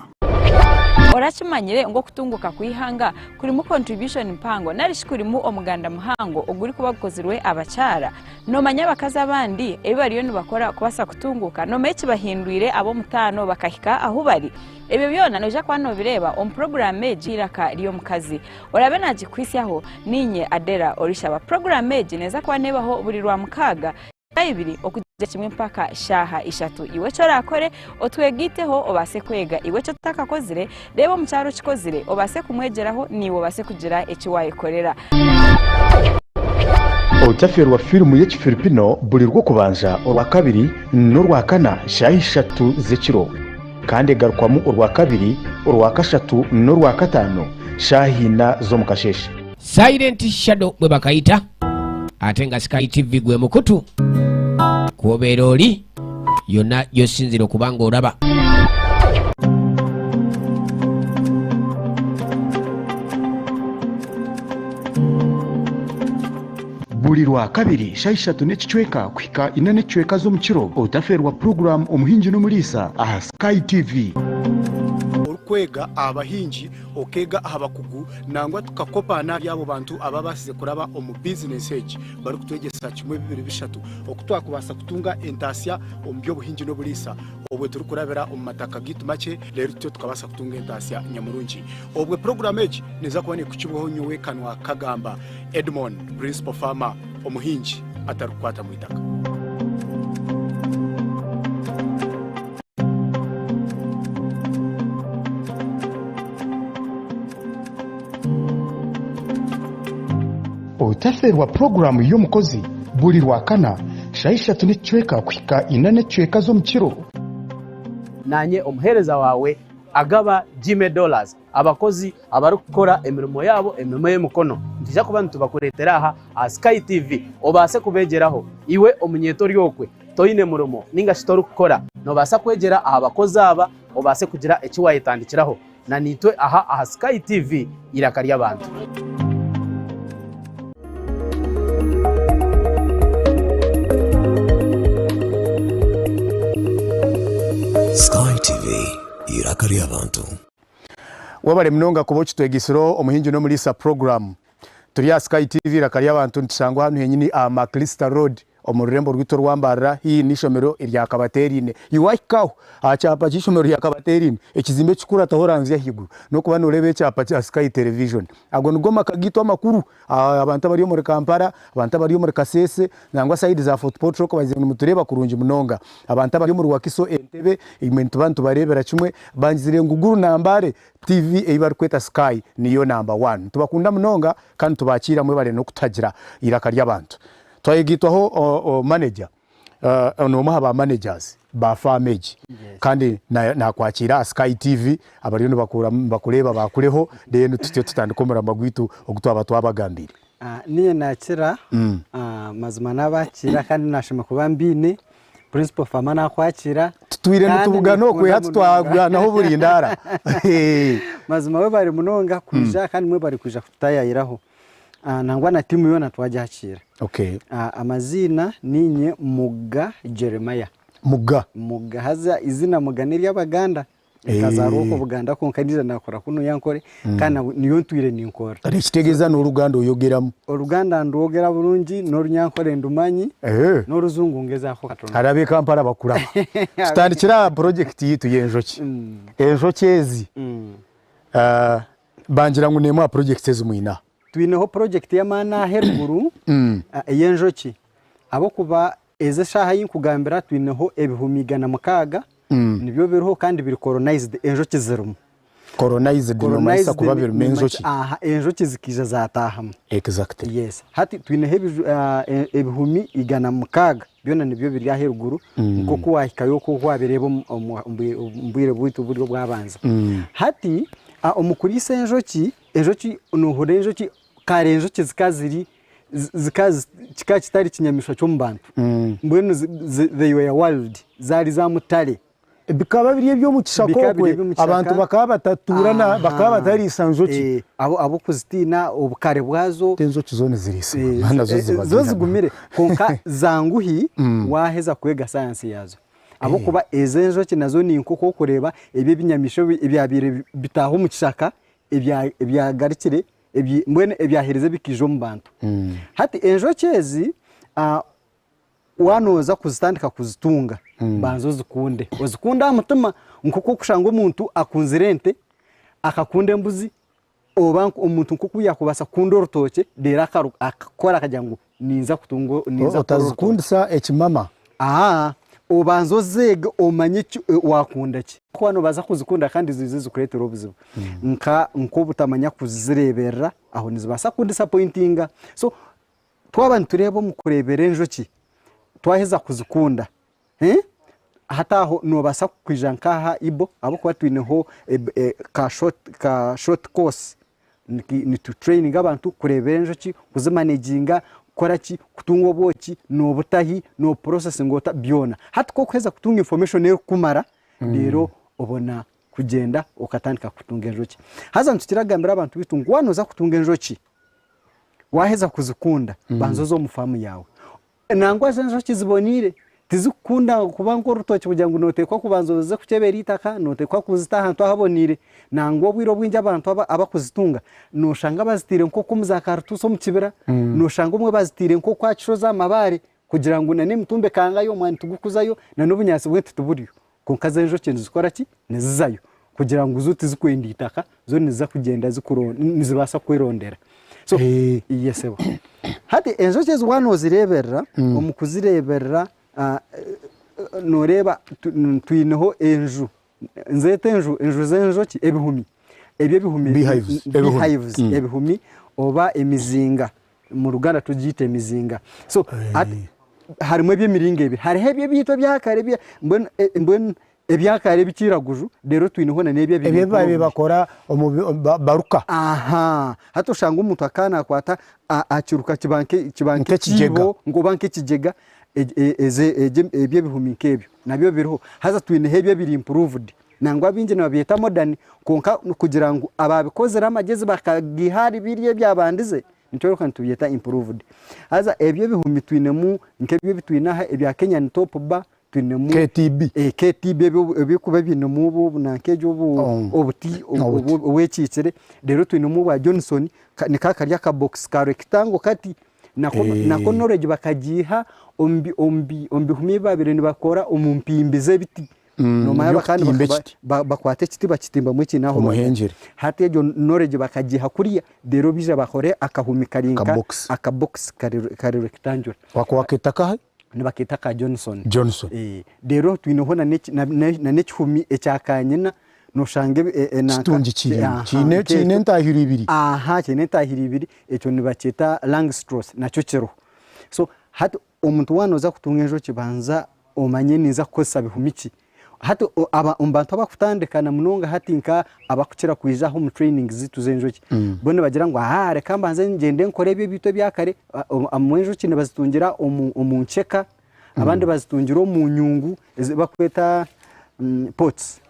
Orakimanyire ngu okutunguka kw'eihanga kurimu contribution mpango narishi kurimu omuganda muhango ogurikuba gukozirwe abakyara? Noomanya abakazi abandi ebi bariyo nibakora kubaasa kutunguuka? Noomanya ekibahindwire ab'omutaano bakahika ahu bari? Ebyo byona noija kuba noobireeba omu puroguraamu egi Eiraka ry'Omukazi. Oraabe naagikuhitsyaho, niinye Adela Orishaba. Puroguraamu egi neeza kuba neebaho buri Rwamukaaga, shaaha ibiri okugira kimwe mpaka shaaha ishatu. Iwe eki oraakore, otwegaiteho obaase kwega. Iwe eki otakakozire, reeba omukyara okikozire obaase kumwegyeraho naiwe obaase kugira eki waayekorera. Otafeerwa firimu y'Ekifilipino buri Rwokubanza, Orwakabiri n'Orwakana shaaha ishatu z'ekiro. Kandi egarukwamu Orwakabiri, Orwakashatu n'Orwakataano shaaha ina z'omu kasheeshe. Silent Shadow bwe bakayita ate nga Sky TV gwe mukutu kwobeera oli yonna gyosinzira okuba nga olaba. Buri Rwakabiri shaaha ishatu n'ekicweka kuhika ina n'ekicweka z'omu kiro, otafeerwa puroguraamu Omuhingi n'Omuriisa aha Sky TV. Orikwega aha bahingi, okeega aha bakugu nangwa tukakopa n'ahari abo bantu ababaasize kuraba omu bizinesi egi barikutwegyesa kimwe bibiri bishatu oku twakubaasa kutunga entaasya omu by'obuhingi n'oburiisa obwe turikurabira omu mataka gaitu makye reero tutyo tukabaasa kutunga entaasya nyamurungi. Obwe puroguraamu egi neeza kuba neekukibwaho nyowe Kanwa Kagamba. Edmond, Principal Farmer, omuhingi atarikukwata mu itaka. Otafeerwa puroguraamu y'omukozi buri Rwakana shaaha ishatu n'ekicweka kuhika ina n'ekicweka z'omu kiro. Naanye omuheereza waawe Agaba Jimmy Dollars. Abakozi abarikukora emirimo yaabo emirimo y'emikono nitwija kuba nitubakureetera aha aha Sky TV obaase kubeegyeraho. Iwe omunyeeto ori okwe toine murimo ninga shi torikukora nobaasa kwegyera aha bakozi aba obaase kugira eki waayetandikiraho na naitwe aha aha Sky TV eiraka ry'abantu. Sky TV, eiraka ry'abantu. Webare munonga kuba okitwegisire omuhingi n'omuriisa program. Turi aha Sky TV eiraka ry'abantu nitushangwa hanu henyini aha Maclister Road omu rurembo rwitu orwa Mbarara haihi n'eishomero erya Kabateerine. Iwe wahika aho aha kyapa ky'eishomero rya Kabateerine ekizimbe ekikukurataho oranzya ahaiguru n'okuba noreeba ekyapa kya Sky Television. Ago nigo maka gaitu amakuru. Abantu abari omuri Kampala, abantu abari omuri Kasese nangwa sayidi za Fort Portal okwo baizire nimutureeba kurungi munonga. Abantu abari omuri Wakiso, Entebbe, imwe nituba nitubareebera kimwe. Bangizire ngu Gulu na Mbale TV ei barikweta Sky niyo namba one. Nitubakunda munonga kandi nitubakiira mwebare n'okutagira eiraka ry'abantu. Twayegaitwaho manager. N'omwe aha ba managers ba faamu egi kandi naakwakiira aha Sky TV abariyo nibakureeba baakureho then tutyo tutandike omurimo gwaitu ogu twaba twabagambiire. Niinye naakira, mazima naabakiira kandi naashoma kuba mbaine, Principal Farmer naakwakiira. Tutwire nitubugana okwe hati twagwanaho burindaara. Mazima webare munonga kwija kandi mwebare kwija kututayaayiraho. Nangwa na tiimu yoona twagyakiira. Okay. Amaziina niinye Muga Jeremiah. Muga. Muga haza izina Muga n'ery'Abaganda. Nkazaarwa okwo Buganda kwonka naija naakura kunuya Ankore kandi niyo ntwire ninkora. Kare ekitegeeza n'Oluganda oyogeramu? Oluganda ndwogera burungi n'Orunyankore ndumanyi n'Orujungu ngezaho katono. Hariho ab'e Kampala bakuraba. Tutandikire aha purojekiti yaitu y'enjoki. Enjoki ezi Bangira ngu n'emwe aha purojekiti ezi mwine aha. Twineho purojekiti y'amaani aha eruguru ey'enjoki ahabw'okuba ezi eshaaha ei nkugambira twineho ebihumi 600 nibyo biriho kandi biri colonized enjoki zirimu. Colonized nomanyisa kuba birimu enjoki? Aha enjoki zikaija zaataahamu. Exactly. Yes. Hati twineho ebihumi 600 byona nibyo biri aha eruguru nk'oku waahikayo okwo oku waabireeba omu bwire bwaitu buri obwabanza. Hati Omu kuriisa enjoki, enjoki noohurira enjoki kare enjoki zikaba ziri zikaba kikaba kitari kinyamaishwa ky'omu bantu mbwenu they were wild zaari za mutare. Bikaba biri eby'omu kishaka Bikaba biri okwe eby'omu kishaka. abantu bakaba batatuura bakaba batariisa njoki. Ahabw'okuzitiina obukare bwazo. Enjoki zoona ziriisibwa nazo ziba Zo zigumire kwonka zanguhi waaheza kwega sayansi yaazo. Ahabw'okuba ezo enjoki nazo ni nk'oku orikureeba ebi ebinyamaishwa ebyabaire bitaaha omu kishaka ebyagarukire mbwenu ebyaherize bikaija omu bantu. Hati enjoki ezi waaba nooza kuzitandika kuzitunga, banza ozikunde, ozikunde aha mutima nk'oku orikushanga omuntu akunzire ente, akakunda embuzi, Oba omuntu nk'oku yaakubaasa kukunda orutookye reero akakora akagira ngu ninza kutunga ninza kukora orutookye. Otazikundisa ekimama. Aa, obanze ozeege omanye eki waakunda ki. Ahabw'okuba noobaasa kuzikunda kandi ziije zikureetere obuzibu. Nka nk'obutamanya kuzireeberera, aho nizibaasa kukudisapointinga. So twaba nitureeba omu kureebera enjoki, twaheza kuzikunda. Hati aho noobaasa kwija nk'aha Ibo ahabw'okuba twineho ka short ka short course nitutureyininga abantu kureeba enjoki, kuzimaneginga, kukora ki, kutunga obwoki, noobutahi, noobupurosesinga ota, byona. Hati ku orikuheza kutunga information erikumara, reero obona kugyenda okatandika kutunga enjoki. Haza nitukira kugambira abantu beitu ngu waaba nooza kutunga enjoki, waaheza kuzikunda, banza oze omu faamu yaawe. Nangwa zo enjoki ziboneire, tizikukunda kuba nk'orutookye kugira ngu nooteekwa kubanza oze kukyebera eitaka, nooteekwa kuzita ahantu ahaboneire. Nangwa obwire obwingi abantu abakuzitunga nooshanga bazitaire nk'oku omu zaakarutuusi omu kibira, nooshanga obumwe bazitaire nk'oku aha kishozi aha mabaare kugira ngu n'emitumba ekangayo, omwani tigukuzayo n'obunyaatsi bw'ente tiburiyo. Kwonka zo enjoki nizikora ki? Nizizayo kugira ngu zo tizikwenda itaka, zo niziza kugyenda nizibaasa kwerondera. So yes sebo. Hati enjoki ezi waaba noozireeberera, omu kuzireeberera nooreeba twineho enju, nzeete enju, enju z'enjoki ebihumi, ebi ebihumi, Beehives, ebihumi. beehives, ebihumi oba emizinga. Omu Luganda tugyita emizinga. So hati harimu eby'emiringo ebiri. Hariho ebi ebyaitu ebya kare ebya mbwenu mbwenu ebya kare ebikiraguju reero twineho na n'ebi ebiri Ebi ebi baabaire improved. bakora omu bi- ba- baruka. Aha, hati oshanga omuntu akaba nakwata a- akiruka kiba nke kiba Nk'ekigyega. nk'ekiibo oba nk'ekigyega egi- e- eze- egye ebi ebihumi nk'ebyo nabyo biriho. Haza twineho ebi ebiri improved. Nangwa abaingi nibabyeta modern kwonka kugira ngu abaabikozire amagyezi bakagiiha ahari biriya ebyabandize nikyoreka ngu nitubyeta improved. Haza ebyo ebihumi twinemu nk'ebyo ebi twine aha ebya Kenyan top bar, twinemu KTB. KTB ebirikuba biinemu obu nanka egyo obuti obwekiikire, reero twinemu obwa Johnson nika kari akabokisi ka rectangle kati nako knowledge bakagiiha omu bihumi ebi baabaire nibakora omu mpimbi z'ebiti. Noomanya bakaba Eby'okutimba nibaka- ekiti. ba- bakwata ekiti bakitimbamu ekiina aho rwagati. Omuhengyere. Hati egyo knowledge bakagiiha kuriya reero baija bakore akahumi kari nka Akabox. akabox kari kari rectangular. Ako wakeeta kahi? Nibakeeta ka Johnson. Johnson. Eh, reero twineho na n'eki- na- na- na n'ekihumi ekya kanyina noshanga ebi- e- e- nanka- Kitungi kirimu. Aha, Kiine nk'ekyo. kiine entaahiro ibiri. Aha, kiine entaahiro ibiri, ekyo nibakyeta Langstroth nakyo kiriho. So hati omuntu waaba nooza kutunga enjoki banza omanye ninza kukozesa bihumi ki. Hati omu bantu abakutandika na munonga hati nka abakukira kwija aha omu training ziitu z'enjoki, bo nibagira ngu ahaa reka mbanze ngyende nkore ebi ebiitu ebya kare, abamwe enjoki nibazitungira omu nkyeka, abandi bazitungira omu nyungu ezi bakweta pots.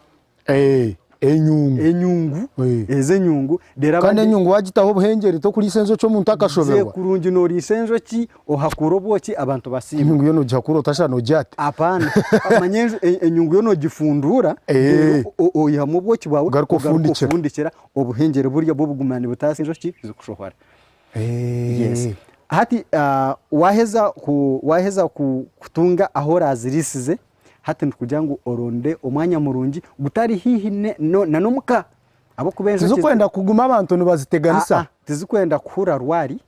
Eh, enyungu. Enyungu, Eh. ezo enyungu reero Kandi abandi enyungu wagitaho obuhengyere tokuriisa enjoki omuntu akashoberwa. Gye kurungi noriisa enjoki ohakuura obwoki abantu basiima. Enyungu yo nogihakura ota shana ogyate. Apaana, manya enju enyungu yo nogifunduura Eh. reero oihamu obwoki bwawe Ogaruka ogaruka ofundikira. ofundikira obuhengyere burya bwo buguma nibutaasa enjoki zikushohora. Yes. Eh. Hati waheza ku waheza ku kutunga ahu oraziriisize Hati nitukugira ngu oronde omwanya murungi gutari haihi na n'omuka ahabw'okuba enjoki Tizikwenda kuguma abantu nibaziteganisa. Aa, tizikwenda kuhurira rwari,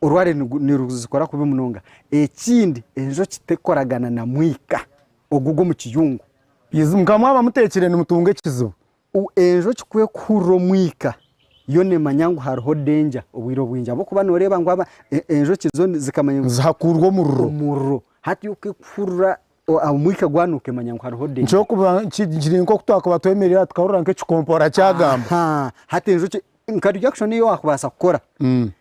orwari niruzikora kubi munonga. Ekindi enjoki tekoragana na mwika ogu ogw'omu kiyungu. Nka mwaba muteekire nimutunga ekizibu. Enjoki ku erikuhurira omwika yo neemanya ngu hariho danger obwire obwingi ahabw'okuba nooreeba ngu enjoki zo zikamanya ngu Nizihakurwa omuriro. Omuriro. Hati yo ku erikuhurira omwika gwanuuka emanya ngu hariho danger. Nikyokuba kiri nk'oku twakuba twemereire aha tukahurira nk'ekikompora kyagamba. Hati enjoki nka reaction ei waakubaasa kukora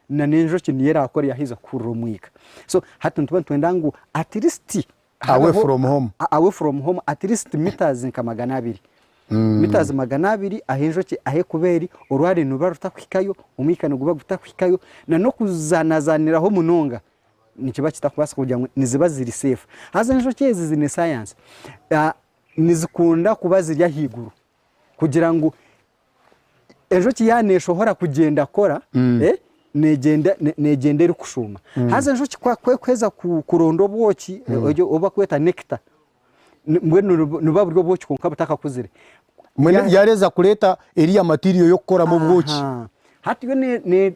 na n'enjoki niyo eraakore yaaheza kuhurira omwika. So hati nituba nitwenda ngu at least Away from home. Away from home at least meters nka 200. Meters 200 ahu enjoki ahu erikuba eri, orwari niruba rutakuhikayo, omwika niguba gutakuhikayo, na n'okuzanazaaniraho munonga nikiba kitakubaasika kugira ngu niziba ziri safe. Haza enjoki ezi ziine science, nizikunda kuba ziri ahaiguru kugira ngu Enjoki yaaba neeshohora kugyenda kukora, neegyenda neegyenda erikushuuma. Haza enjoki ku ku erikuheza kuronda obwoki obu barikweta nectar, mbwenu nibuba buri obwoki kwonka butakakuzire. Mbwenu yaareza kureeta eriya material y'okukoramu obwoki. Hati yo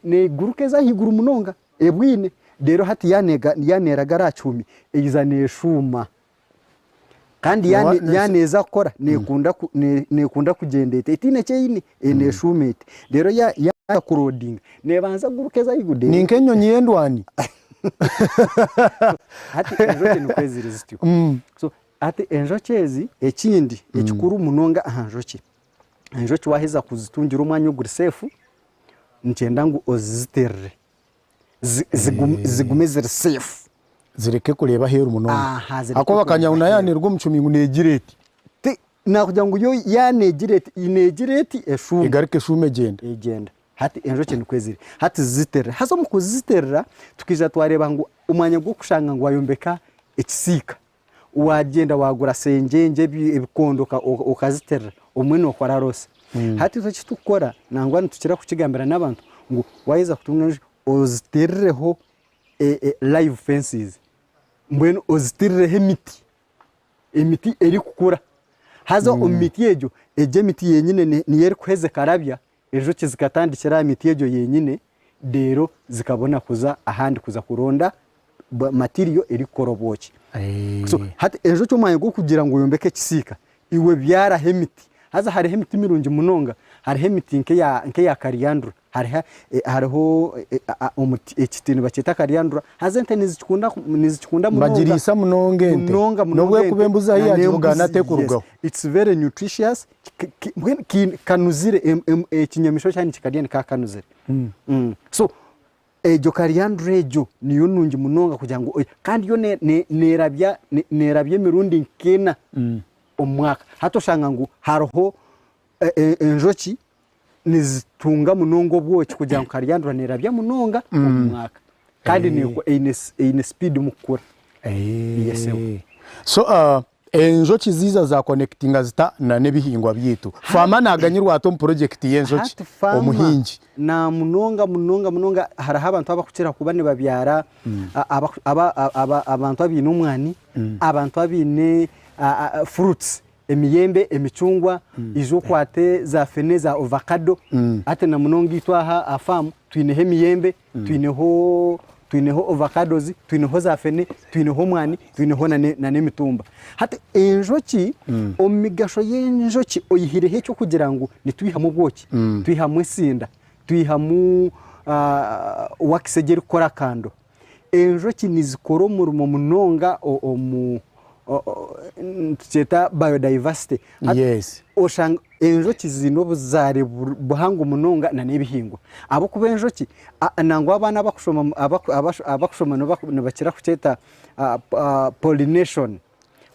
neeguruka eza ahaiguru munonga ebwine, reero hati yaaba neeragara aha kihumi, eiza neeshuuma. Kandi yaaba neeza kukora neekunda kugyenda eti etaine eki eine neeshuuma eti. Reero yaaza kuroodinga neebanza kuguruka eze ahaiguru. Ni nk'enyonyi y'endwani. Hati enjoki nikwo ziri zityo. So. Hati enjoki ezi, ekindi ekikuru munonga aha njoki, enjoki waaheza kuzitungira omwanya oguri safe, nikyenda ngu ozizitirire zigume ziri safe. Zireke kureeba aheeru munonga. Aha, zireke Ahakuba bakanya ngu kureeba nayo aheeru. yaneerwa omu kihumi ngu neegira eti. Ti nakugira ngu yo yaneegira eti, neegira eti eshuuma. Egaruka eshuuma egyenda. Egyenda. Hati enjoki nikwo ziri. Hati ziziterera. Haza omu kuziterera tukaija twareeba ngu omwanya gw'okushanga ngu wayombeka ekisiika, wagyenda wagura sengyengye ebikondo okaziterera, obumwe nokora loss. Hati itwe eki turikukora nangwa nitukira kukigambira n'abantu ngu waheza kutunga enjoki ozitirireho live fences, mbwenu ozitirireho emiti. Emiti erikukura. Haza omu miti egyo, egyo emiti yenyine niyo erikuheza ekarabya, enjoki zikatandikira aha miti egyo yenyine, reero zikabona kuza ahandi kuza kuronda material erikukora obwoki. So hati enjoki omwanya gw'okugira ngu oyombeke ekisiika, iwe byaraho emiti. Haza hariho emiti mirungi munonga, hariho emiti nk'eya kariyandura. Hariho hariho omuti ekiti nibakyeta karyandura haza ente nizikikunda nizikikunda munonga. Bagiriisa munonga ente. Munonga N'obu munonga ekuba ente embuzi ahu na yaagibugana n'embuzi tekurugaho. yes it's very nutritious mbwenu kanuzire ekinyamaishwa kyaba nikikarya nikaba kanuzire. So egyo karyandura egyo niyo nungi munonga kugira ngu kandi yo nerabya nerabya emirundi nk'ena omu mwaka. Hati oshanga ngu hariho enjoki nizitunga munonga obwoki kugira ngu karyandura nerabya munonga omu mwaka kandi eine speed omu kukura. Yes sebo. So enjoki ziiza za connectinga zita na n'ebihingwa byaitu? Faama naganyirwa ata omu project y'enjoki Hati faama omuhingi? na munonga munonga munonga hariho abantu abakukira kuba nibabyara abantu abaine omwani, abantu abaine fruits emiyembe, emicungwa, ija okwate za fene, za ovakado, hati na munonga itwe aha aha faamu twineho emiyembe, twineho twineho ovacados, twineho za fene, twineho omwani, twineho na n'emitumba. Hati enjoki, omu migasho y'enjoki oyihireho eky'okugira ngu nitwihamu obwoki, twihamu esinda, twihamu wax egi erikukora kando, Enjoki nizikora omurimo munonga omu nitukyeta biodiversity. Yes. Oshanga enjoki ziine obuzaare buhango munonga na n'ebihingwa. Ahabw'okuba enjoki nangwa abaana abakushoma abakushoma nibakira kukyeta pollination.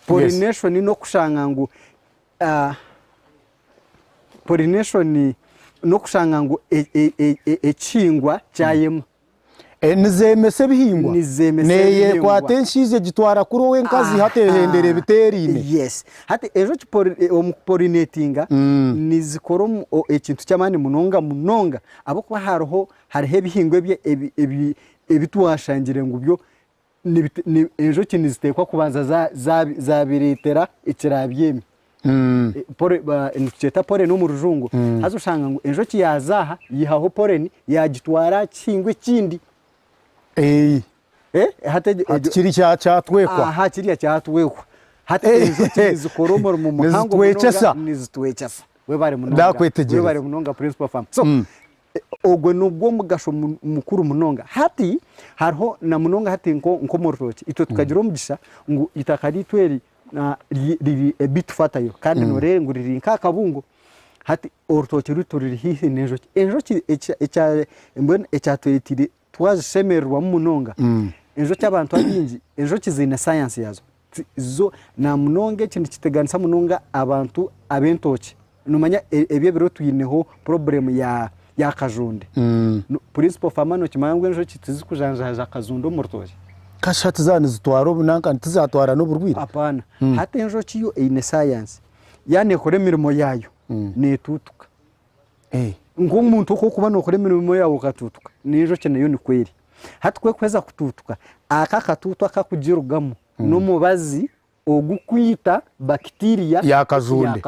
Pollination n'okushanga ngu pollination n'okushanga ngu ekihingwa kyayema. Nizeemesa ebihingwa. Nizeemesa Neeyekwata ebihingwa. enshaija egitwara kuri ow'enkazi hati ehendera ebiteeraine. Yes. Hati enjoki omu kupolinetinga nizikora ekintu ky'amaani munonga munonga ahabw'okuba hariho hariho ebihingwa ebi twashangire ngu byo enjoki niziteekwa kubanza zaabireetera ekiraabyemi. Nitukyeta pollen omu rujungu. Haza oshanga ngu enjoki yaaza aha yaihaho pollen yaagitwara aha kihingwa ekindi. Hati kiri kyatwekwa. Aha kiriya kyatwekwa. Hati enjoki nizikora omurimo muhango munonga. Nizitwekyesa. Webare munonga. Ndakwetegyereza. Webare munonga Principal Farm. So, Ogwo nigwo mugasho mukuru munonga. Hati hariho na munonga hati nk'omu rutookye, itwe tukagira omugisha ngu eitaka ryaitu eri riri a bit fertile kandi nooreeba ngu riri nk'akabungo. Hati orutookye rwaitu ruri haihi n'enjoki. Enjoki mbwenu ekyatureeteire twazishemererwamu munonga, enjoki abantu abaingi, enjoki ziine sayansi yaazo. Zo na munonga eki nikiteganisa munonga abantu ab'entookye. Noomanya ebi ebiro twineho problem ya ya kajunde. Principal farmer nookimanya ngu enjoki tizikujanjaaza kajunde omu rutookye? Kasha hati zaaba nizitwara obunanka tizatwara n'oburwaire? Apaana. Hati enjoki yo eine science. Yaaba neekora emirimo yaayo, neetuutuka. Nk'omuntu oku orikuba nookora emirimo yaawe okatuutuka, n'enjoki nayo nikwo eri. Hati ku erikuheza kutuutuka, aka akatuutu akakugirugamu n'omubazi ogukwita bakitiriya Ya kajunde.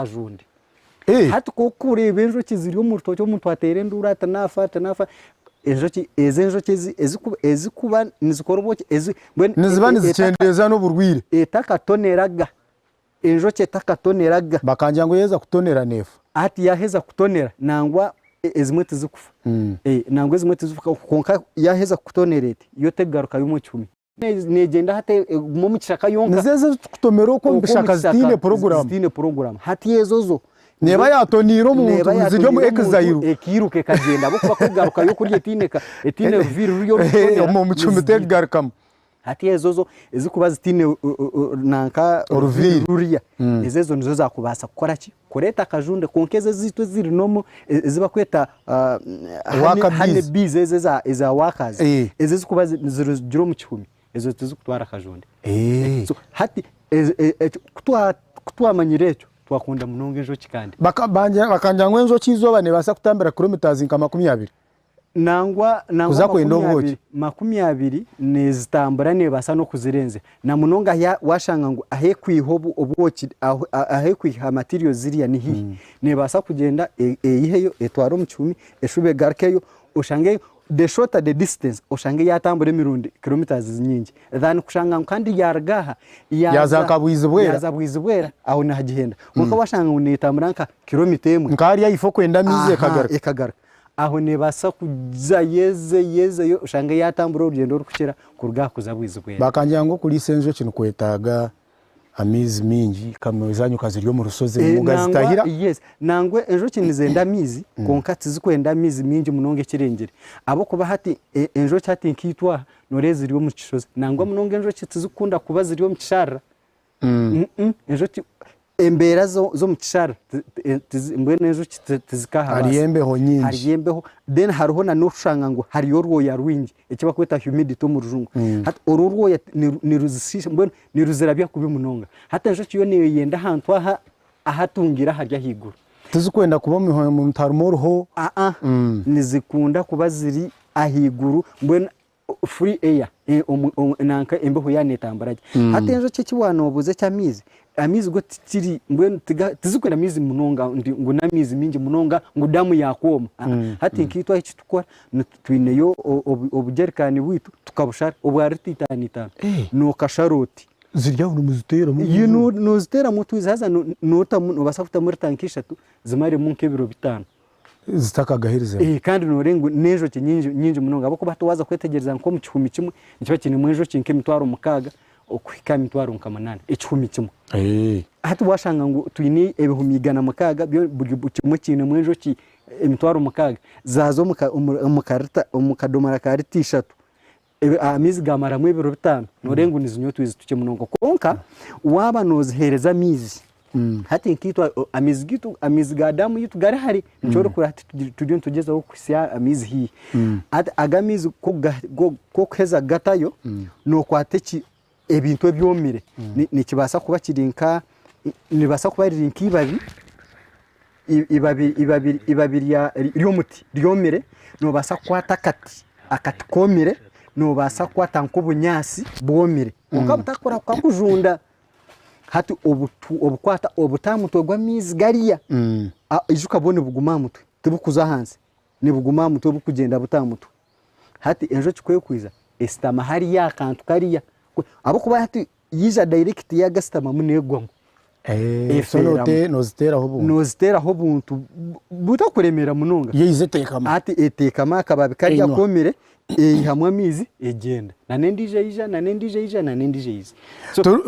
Hati ku orikureeba enjoki ziri omu rutookye omuntu ateera enduuru ati naafa ati naafa, enjoki ezi enjoki ezikuba nizikora obwoki mbwenu Niziba nizikyendeeza n'oburwaire. Etakatoneraga. Enjoki etakatoneraga. Bakangira ngu yaheza kutonera neefa. Hati yaheza kutonera nangwa ezimwe tizikufa. Nangwa ezimwe tizikufa kwonka yaheza kukutonera eti yo tegarukayo omu kihumi. Neegyenda hati eguma omu kishaka yonka. Nizo ezo ezitukutomera okwo omu Okwo omu bishaka kishaka zitaine puroguraamu. Zitaine puroguraamu. Hati ezo zo. Neeba yaatoniire omuntu Neeba ngu ziri omu yaatoniire omuntu, exile. Ekairuka ekagyenda ahabw'okuba ku ekugarukayo kuriya etaine ka etaine ruviiri ruriya orukutonera. Omu kihumi tekugarukamu. Hati ezo zo ezirikuba zitaine nanka Oruviiri. ruriya, ezo ezo nizo zaakubaasa kukora ki? Kureeta akajunde. Kwonka ezo ezaitu eziri normal ezi barikweta Worker honey bees. bees ezo eza eza workers, Eh. ezo ezirikuba zirugire omu kihumi, ezo tizikutwara akajunde. Eh. So hati ekyo ku twamanyire ekyo, twakunda munonga enjoki kandi. Bakangira ngu enjoki eizooba neebaasa kutambura kilometres nka 20. Nangwa nangwa Kuza kwenda 20 obwoki. 20 nezitambura nebaasa n'okuzirenzya na munonga ahi washanga ngu ahu ekwiha obu obwoki ahu ahu ekwiha materials ziriya ni haihi nebaasa kugyenda eyiheyo etware omu kihumi eshube egarukeyo oshange the shorter the distance oshange yatambura emirundi kilometres nyingi than kushanga ngu kandi yaruga aha Yaaza nka Bwizibwera. yaaza Bwizibwera aho nihagihenda kwonka washanga ngu netambura nka kilomita emwe Nka hariya ahaifo okwenda amaizi Aha, ekagaruka. ekagaruka. Aho neebaasa kuza yeze yezeyo oshange yaatambura orugyendo orukukira kuruga aha kuza Bwizibwera. Bakangira ngu okuriisa enjoki nikwetaaga amaizi maingi kamwe zaanyu kaziri omu rushozi Eh, mugazitahira. nangwa yes, nangwa enjoki nizenda amaizi kwonka tizikwenda amaizi maingi munonga ekirengire ahabw'okuba hati e- enjoki hati nkaitwe aha nooreeba ziri omu kishozi nangwa munonga enjoki tizikukunda kuba ziri omu kisharara. Mm-mm, enjoki embeera z'omu kishara mbwenu enjoki tizikahabaasa. Hariyo embeho nyingi. Hariyo embeho then hariho na n'okushanga ngu hariyo orwoya rwingi eki barikweta humidity omu rujungu. Hati orwo orwoya niruzishiisha mbwenu niruzirabya kubi munonga. Hati enjoki yo neeyenda ahantu aha ahatungiire ahari ahaiguru. Tizikwenda kuba omu harimu oruho? Aa, nizikunda kuba ziri ahaiguru mbwenu free air nanka embeho yaaba netambura gye. Hati enjoki eki waaba nobuuza eky'amaizi, amaizi go tikiri mbwenu tizikwenda maizi munonga ngu n'amaizi maingi munonga ngu daamu yaakwoma. Hati nkaitwe eki turikukora twineyo obujerikani bwaitu tukabushara obwa rita itaano itaano, nookashara oti. Ziri aho nimuziteeramu? Nooziteeramu otwizi haza nootamu noobaasa kutamu rita nk'ishatu zimaremu nk'ebiro bitaano. zitakagaherizemu. Eh, kandi nooreeba ngu n'enjoki nyingi nyingi munonga ahabw'okuba hati waaza kwetegyereza nk'omu kihumi kimwe nikiba kiinemu enjoki nk'emitwaro mukaaga okuhika aha mitwaro nka munaana ekihumi kimwe. Eh. Hati waashanga ngu twine ebihumi 600 byo buri kimwe kiinemu enjoki emitwaro mukaaga zaaza omu ka omu omu karita omu kadomora ka rita ishatu Amaizi gaamaramu ebiro bitaano, nooreeba ngu nizinywa otwizi tukye munonga. Kwonka waaba nooziheereza amaizi, hati nkaitwe amaizi gaitu, amaizi ga daamu yaitu gari hare, nikyo orikureeba hati turiyo nitugyezaho kuhitsya amaizi haihi. Hati ago amaizi ku orikuheza kugatayo, nookwata ebintu ebyomire, nikibaasa kuba kiri nka, niribaasa kuba riri nk'eibabi, Eibabi eibabi ry'omuti ryomire, noobaasa kukwata akati, akati koomire, noobaasa kukwata nk'obunyaatsi bwomire kwonka butakurahuka kujunda. Hati obukwata obuta aha mutwe gw'amaizi gariya, ijuka bwo nibuguma aha mutwe tibukuza ahansi, nibuguma aha mutwe burikugyenda buta aha mutwe. Hati enjoki ku erikwija eshutama hariya aha kantu kariya ahabw'okuba hati yaija direct yaagasitamamu neegwamu. Eh, so Efeeramu. noziteeraho obuntu. Noziteeraho obuntu butakuremeera munonga. Yaiza eteekama. Hati eteekama akababi karya Enywa. komire eihamu amaizi egyenda. Na n'endiijo eija, na n'endiijo eija, na n'endiijo eija. So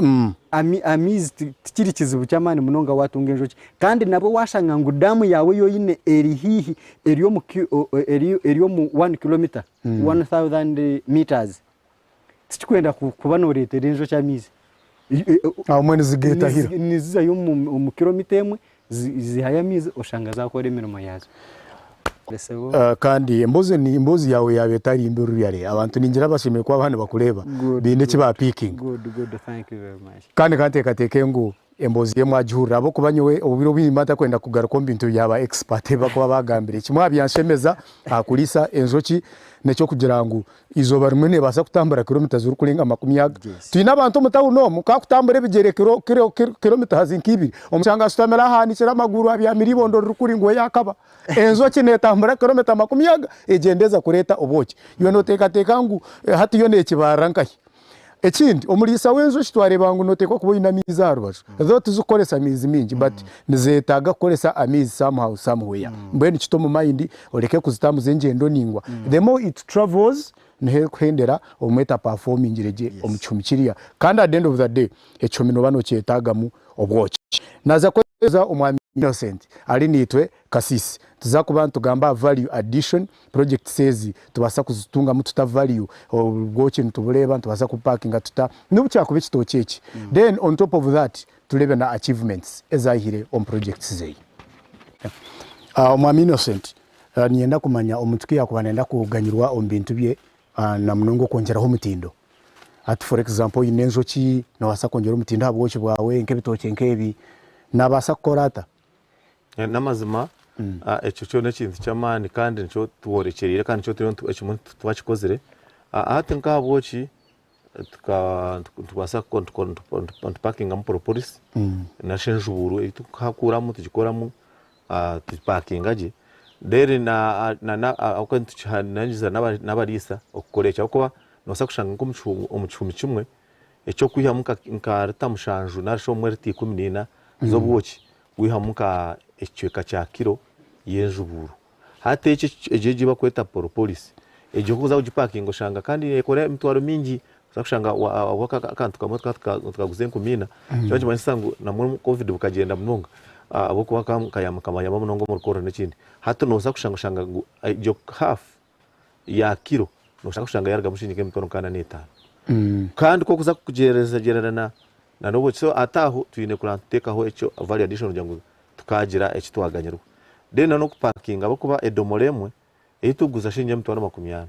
amaizi tikiri kizibu ky'amaani munonga waatunga enjoki. Kandi nabwo waashanga ngu daamu yaawe ei oine eri haihi eri omu ki eri omu one kilometer, 1000 metres, Tikikwenda kuba nooreetera enjoki amaizi. Abamwe nizigeetahira. Nizizayo omu kiromita emwe zihayo amaizi oshanga zaakora emirimo yaazo. Kandi emboozi yaawe yaaba etari mbi rurya abantu ningira bashemereire kuba baba nibakureeba baine eki baapiikinga. Kandi kanteekateeke ngu Emboozi ye mwagihurira ahabw'okuba nyowe obwire obwingi nimba ntakwenda kugaruka omu bintu bya ba expert ebi barikuba baagambire. Kimwe aha byanshemeza aha kuriisa enjoki n'eky'okugira ngu eizooba rimwe neebaasa kutambura kiromita zirikurenga makumi aga. Twine abantu omu tawuni omu kakutambura ebigyere kiro kiro kiromitas nk'ibiri omushanga ashutamire aha ahanikire amaguru abyamire eibondo ririkuri ngu we yaakaba. Enjoki neetambura kiromita makumi aga egyenda eza kureeta obwoki. Iwe nooteekateeka ngu hati yo neekibarira nkahi? Ekindi, omuriisa w'enjoki twareeba ngu noteekwa kuba oine amaizi aha rubaju. Though tizikukoresa maizi maingi but nizetaaga kukoresa amaizi somehow somewhere. Mbwenu kite omu mind oreke kuzitambuza engyendo ningwa. The more it travels. Niho erikuhendera obumwe etapafomingire gye omu kihumi kiriya kandi at the end of the day ekihumi nooba nookyetaagamu obwoki. Naaza kwebaza Omwami Innocent ari naitwe Kasisi. Nituza kuba nitugamba aha value addition, projects ezi nitubaasa kuzitungamu tuta value, obwoki nitubureeba nitubaasa kubupakinga tuta n'obu kyakuba ekitookye eki. Then on top of that tureebe na achievements ezi aihire omu projects ze. Omwami Innocent, Niinyenda kumanya omuntu ku yaakuba naayenda kuganyirwa omu bintu bye na munonga okwongyeraho omutindo. Hati for example oine enjoki noobaasa kwongyera omutindo aha bwoki bwawe nk'ebitookye nk'ebi, naabaasa kukora ata? N'amazima ekyo kyo n'ekintu ky'amaani kandi nikyo tworekyereire kandi nikyo turiyo ekimwe twakikozire. Hati nk'aha bwoki nitubaasa nitupakingamu poroporisi nari shi enjubuuru ei turikuhakuramu tugikoramu tugipakinga gye then ahabw'okuba nitukihanangiriza n'abariisa okukora ekyo ahabw'okuba noobaasa kushanga nk'omu kihumi kimwe eky'okwihamu nka rita mushanju nari shi obumwe rita ikumi naina z'obwoki wihamu nka ekicweka kya kiro y'enjubuuru. Hati eki egyo ei barikweta poropolisi egyo ku orikuza kugipakinga oshanga kandi neekora emitwaro mingi oza kushanga akantu kamwe tukaguza enkumi ina nikyo nikimanyisa ngu nabwo covid bukagyenda munonga ahabw'okuba kayamba munonga omuri korona n'ekindi. Hati nooza kushanga oshanga ngu egyo haafu ya kiro nooshanga kushanga yaarugamu shiringi nk'emitwaro nk'ana n'etaano. Kandi ku orikuza kugyererana na n'obwoki so hati aho twine kureba nituteekaho ekyo value addition kugira ngu tukaagira eki twaganyirwa. Then na n'okupakinga ahabw'okuba edomora emwe ei turikuguza shiringi emitwaro makumi ana,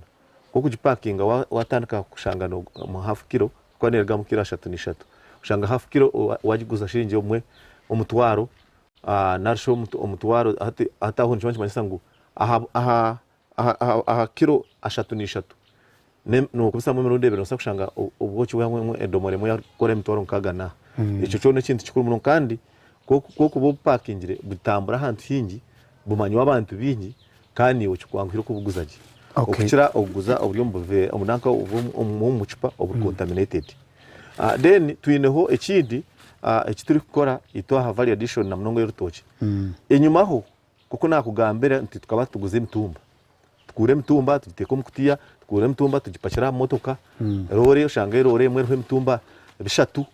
ku orikugipakinga waatandika kushanga omu hafu kiro ahabw'okuba neerugamu kiro ashatu na ishatu, oshanga hafu kiro waagiguza shiringi obumwe omutwaro nari shi omutwaro hati aho nikiba nikimanyisa ngu aha kiro ashatu na ishatu nokubisamu emirundi ebiri nobaasa kushanga obwoki bwawe edomora emwe yakukora emitwaro nkaaga na. Ekyo kyona n'ekintu kikuru munonga kandi ku orikuba obupakingire butambura ahantu haingi, bumanywa abantu baingi kandi naiwe kikwanguhira okubuguza gye okukira okuguza oburi omu buveera nanka omu bucupa oburi contaminated. Then twineho ekindi eki turikukora itwe aha value addition na munonga ey'orutookye. Enyimaho Nk'oku naakugambira nti tukaba tuguza emitumba, tukuura emitumba tugiteeka omu kutiya, tukuura emitumba tugipakira aha motoka, roore oshanga eroore emwe eriho emitumba bishatu,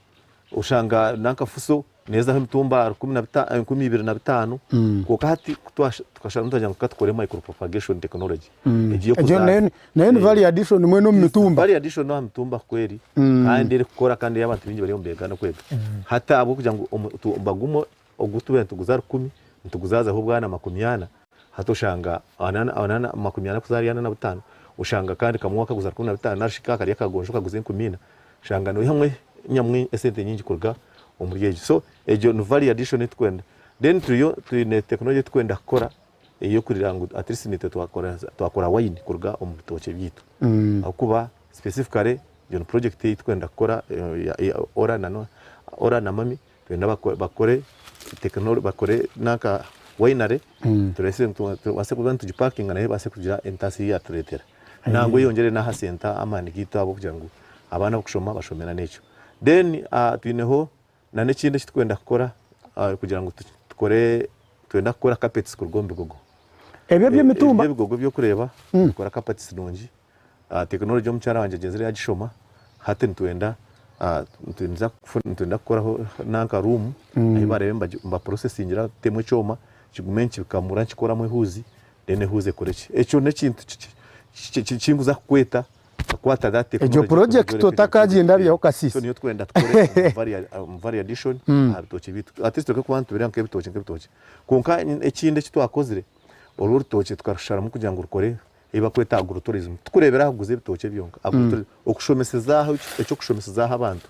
oshanga nanka fuso neezaho emitumba 2500, kwonka hati ku tukasharamu twagira ngu ka tukore micro propagation technology egi Egyo nayo nayo ni value addition mbwenu omu mitumba. Value addition aha mitumba kweri kandi erikukora kandi ei abantu baingi bariyo nibeega n'okwega. Hati ahabw'okugira ngu omutumba gumwe Ogu tubaire nituguza rukumi, nituguzaazaho obwana makumyana, hati oshanga anana makumyana kuza ahari ana na butaano, oshanga akandi kamwe wakaguza rukumi na bitaano nari shi ka kari akagonjo okaguza enkumi ina, oshanga noihamu nyamwe esente nyingi kuruga omuri egyo. So egyo ni value addition ei turikwenda. Then turiyo twine technology ei turikwenda kukora ey'okugira ngu at least naitwe twakora twakora wine kuruga omu bitookye byaitu. Ahabw'okuba specifically egyo ni project ei turikwenda kukora ora na ora na mami Twenda bakore technology bakore nanka winery tubaase kuba nitugipakinga nayo ebaase kugira entaasa ei yatureetera. Nangwa eyongyere n'aha sente amaani gaitu ahabw'okugira ngu abaana abarikushoma bashome n'ekyo. Then twineho n'ekindi eki turikwenda kukora kugira ngu tukore nitwenda kukora carpets kuruga omu bigogo. Ebyo eby'emitumba? Ebi ebigogo ebi orikureeba nibikora carpets nungi. Tekinologye omukyara wangye agyenzire yagishoma hati nitwenda nitwenda kukoraho nanka room ahu baraabe nibapurosesingira tutemu ekyoma kigume nikikamura nikikoramu ehuuzi then ehuuzi ekore gye. Ekyo n'ekintu ekinkuza kukweta kukwata that Egyo technology project otakagyendabyaho so kasiisi. niyo turikwenda tukore omu value addition aha bitookye byaitu at least tureke kuba nitubireeba nk'ebitookye nk'ebitookye. Kwonka ekindi eki twakozire oru orutookye tukarusharamu kugira ngu rukore Ebi barikweta agro-tourism. Tikureebera aha kuguza ebitookye byonka, agro-tourism, okushomesezaho, eky'okushomesezaho abantu.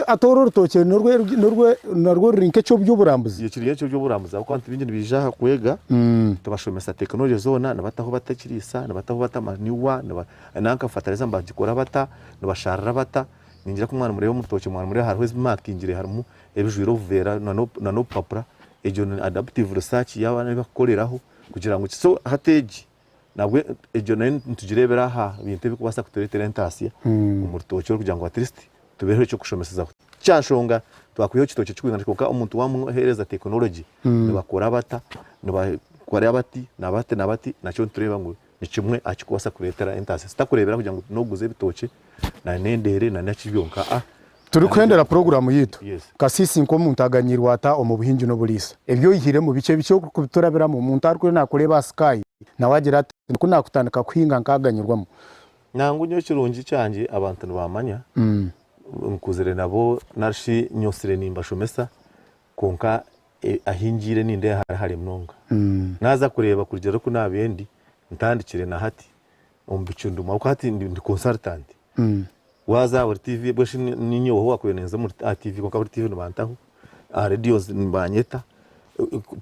Ati oru orutookye narwo ruri nk'eky'oby'oburambuzi? Kiri nk'eky'oby'oburambuzi ahabw'okuba abantu baingi nibaija aha kwega, tubashomesa tekinologye zoona, nibataho bata ekiriisa, nibataho bata manure, nanka fataraiza nibagikora bata, nibasharira bata. Ningira ku mwaba nimureeba omu rutookye mwaba nimureeba hariho ebimaakingire harimu ebijwire obuveera n'obupapura, egyo ni adaptive research y'abaana ei barikukoreraho kugira ngu so hati egi Nabwe egyo nayo nitugireebera aha bintu ebirikubaasa kutureetera entaasya omu rutookye kugira ngu at least tubeho eky'okushomesezaho. Kya nshonga twakwihaho ekitookye kikwingana kwonka omuntu waamuheereza tekinologye nibakora bata, nibakora bati na bati na bati nakyo nitureeba ngu. Ni kimwe aha kirikubaasa kureetera entaasya. Tutakureebera kugira ngu n'okuguza ebitookye na n'endeere na naki byonka. A Turikuhendera puroguraamu yaitu, Yes. Kasiisi nk'omuntu aganyiirwe ata omu buhingi n'oburiisa? Ebi oihiremu bikye bikye orikubiturabiramu, omuntu arikuba naakureeba aha sky nawe agira ati, Ku naakutandika kuhinga nkaaganyirwamu. Nangwa nyowe ekirungi kyangye abantu nibaamanya, nkuzire nabo narishi nyotsire nimbashomesa kwonka ahi ngiire nindeeba hari hare munonga. Naaza kureeba kurugiirira oku naabaire ndi, ntandikire na hati omu bicu ndimu ahabw'okuba hati ndi consultant. Waaza aha buri TV mbwenu shi niinye oha owaakubaire ninza aha TV kwonka buri TV nibantaho, aha radios nibanyeta,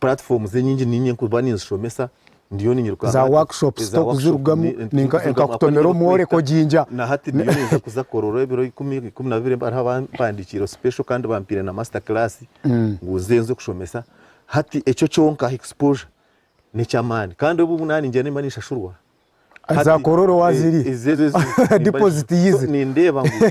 platforms enyingi niinye ndikuba ninzishomesa ndiyo ninyiruka Za workshops tokuzirugamu nkakutomera omworeko ginja. Na hati ndiyo ninza kuza Kololo ebiro 12 hariho abampandikiire special kandi bampiire na master class ngu nze nze kushomesa. Hati ekyo kyonka exposure nekyamaani kandi obu naanye nimba ninshashurwa. Za Kololo waziriire? Deposit yiizire? Nindeeba ngu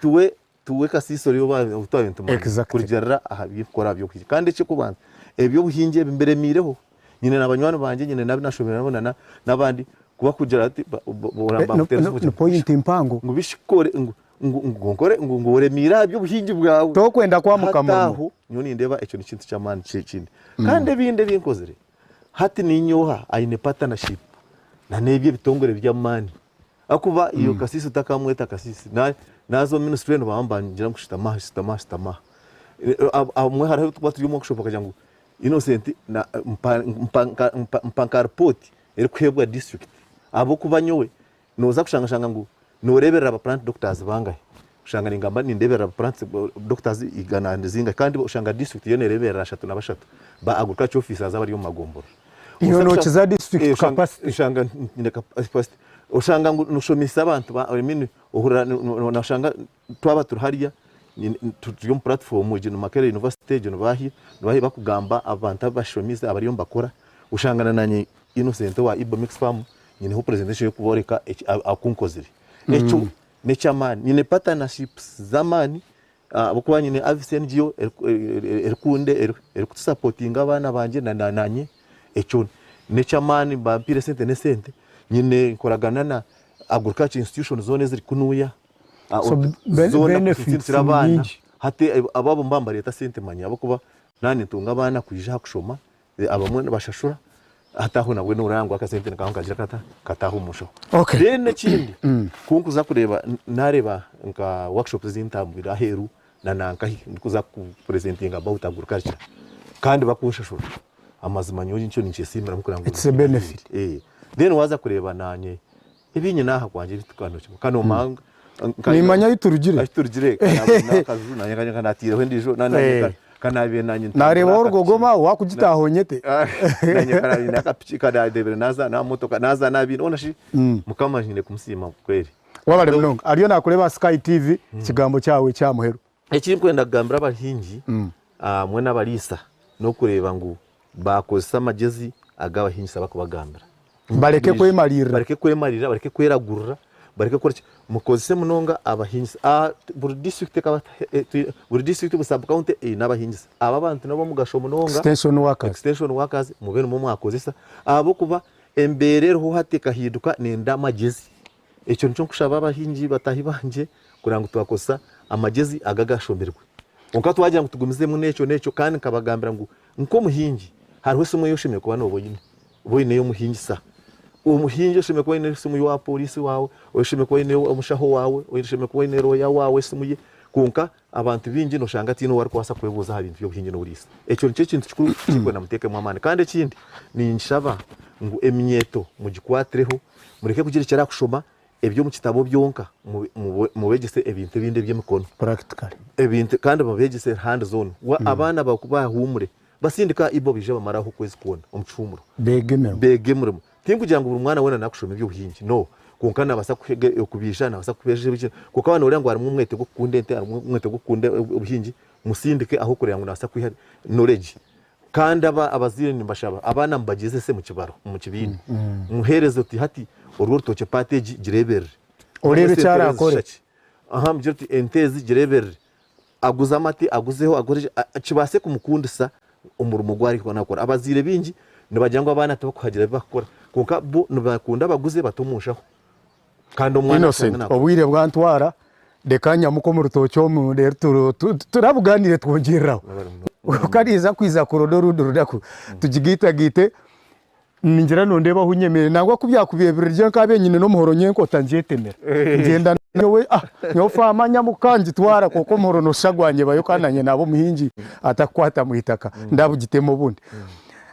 tuwe Tuwe kasiisi ori ou twabaire nitumanya Exactly. kurugiirira aha by'okukora by'okuhinga. Kandi eky'okubanza, eby'obuhingi ebi mbiremiireho. Nyine na banywani bangye, nyine n'abu naashomire nabo na n'abandi ku barikugira bati ba- ba- Eh, bambuteera ni- esimu ni point mpango. ngu bishikore ngu ngu ngu nkore ngu ngu oremiire aha by'obuhingi bwawe. Tokwenda kwamuka Hati murimo. aho nyowe nindeeba ekyo n'ekintu ky'amaani ekindi. Kandi ebindi ebi nkozire, hati niinye oha aine partnership na n'ebi ebitongore by'amaani. Ahakuba iwe kasiisi otakamweta kasiisi, naaza omu ministry nibaba nibangira ngu shutama aha, shutama aha, shutama aha. Abamwe hariho abu turikuba turi omu workshop bakagira ngu Innocent mpa nka report erikuheebwa district ahabw'okuba nyowe nooza kushangashanga ngu nooreeberera aba plant doctors bangahi? Oshanga ningamba nindeeberera aba plant doctors igana na zingahi kandi oshanga district yoona ereeberera ashatu na bashatu ba agriculture officers abari omu magomborora. Iwe nookiza district capacity. Oshanga nyine capacity. Oshanga ngu noshomesa abantu ba I mean ohurira noshanga twaba turi hariya turi omu platform egyo ni Makerere University egyo nibahi nibahi bakugamba abantu abu bashomize abariyo nibakora oshanga na nanye Innocent owa Ibo Mix Farm nyineho presentation yokuboreka oku nkozire. Ekyo nekyamaani. Nyine partnerships z'amaani ahabw'okuba nyine Avis NGO erikunda erikutusapotinga abaana bangye na nanye ekyo n'eky'amaani bampiire esente n'esente nyine nkoragana na agriculture institution zoona eziri kunuya So, zoona benefits kutsindikira abaana nyingi. hati abo mba nimbareeta sente manya ahabw'okuba naanye nintunga abaana kwija aha kushoma Abamwe nibashashura hati aho nabwe noreeba ngu akasente nikaaba nikagira kata kataaha omu nshaho. Okay. Then ekindi ku nkuza kureeba nareeba nka workshops ezi ntambwire aheeru na nankahi ndikuza ku presentinga about agriculture kandi bakunshashura amazima nyowe nikyo ninkyesiimiramu kureba ngu It's a benefit. Then waaza kureeba nanye Ebi nyine aha kwangye ebi tikano kano manga Nimanya ahi turugire. Ahi turugire kana akaju nanye kanye kanatiireho endiijo Eh. kanabiire nanye Nareeba orugogoma wakugitaaha onyete. Nanye kanabiire akapiki kanadeebire naza n'aha motoka naza nabiine hoona shi Mukama nyine kumusiima kweri. Wabare munonga. Ariyo nakureeba aha Sky TV ekigambo kyawe ekya muheru. Eki ndikwenda kugambira abahingi hamwe n'abariisa n'okureeba ngu baakozesa amagyezi agu abahingisa barikubagambira. Bareke kwemariirira. Bareke kwemariirira, bareke kweragurira, bareke kukora ki, mukozese munonga abahingisa. Buri disiturikiti ekaba buri disiturikiti buri sabu kawunti eine abahingisa. Abo abantu n'ab'omugasho munonga. Extension workers. Extension workers mube nimwo mwakozesa ahabw'okuba embeera eriho hati ekahinduka nenda amagyezi. Ekyo nikyo nkushaba abahingi bataahi bangye kureba ngu twakozesa amagyezi aga agashomirwe. Kwonka twagira ngu tugumizemu n'ekyo n'ekyo kandi nkabagambira ngu nk'omuhingi hariho esimu ei oshemereire kuba nooba oine, oba oine ey'omuhingisa. Omuhingi oshemereire kuba oine esimu y'owa pooriisi waawe, oshemereire kuba oine ey'omushaho waawe, oshemereire kuba oine rooya waawe esimu ye. Kwonka abantu baingi noshanga tihaine ou arikubaasa kwebuuza aha bintu by'obuhingi n'oburiisa. Ekyo nikyo kintu kikuru ekirikwenda muteekemu amaani. Kandi ekindi ninshaba ngu eminyeeto mugikwatireho mureke kugira eki erakushoma eby'omu kitabo byonka, mubegyese ebintu ebindi eby'emikono. Practically. Ebintu kandi mubegyese hands on. Abaana bahuumure basindike aha ibo baije bamare aho okwezi kwona omu kihuumuro. Beege emirimo. Beege emirimo. Tinkugira ngu buri mwana weena nakushoma eby'obuhingi, no. Kwonka nabaasa kuhega okubiija, nabaasa kubeija ebiki, kwonka waaba noreeba ngu harimu omwete gw'okukunda ente, harimu omwete gw'okukunda obuhingi, musindike aho kureeba ngu nabaasa kwiha knowledge. Kandi aba abazaire nimbashaba abaana mubagyezese mu kibaro, omu kibiina. Muheereze oti hati oru orutookye paati egi gireeberere. Oreebe eki araakore. Aha mugire oti ente ezi gireeberere. Aguze amate, aguzeho, akore ki, kibaase kumukundisa omurimo ogu arikuba naakora. Abazaire baingi nibagira ngu abaana tibarikuhagira ebi barikukora. Kwonka bo nibakunda baguze bate omu nshaho. Kandi omwana Innocent, ashanga naakura. obwire bwantwara, reka nyamuke omu rutookye omu reero turu- tu- turabuganire twongyereraho. Kariiza kwiza kuronda orundi runaku tugigaitagaite, ningira nondeeba ahu nyemereire nangwa ku byakubaire biri gye nkaabaire nyine n'omuhoro nyenkota ngyetemera. Ngyenda nyowe ah nyowe faama nyamuka ngitwara kwonka omuhoro nooshusha gwanyebayo kandi naanye naaba omuhingi atakukwata mwitaka ndabugitema obundi.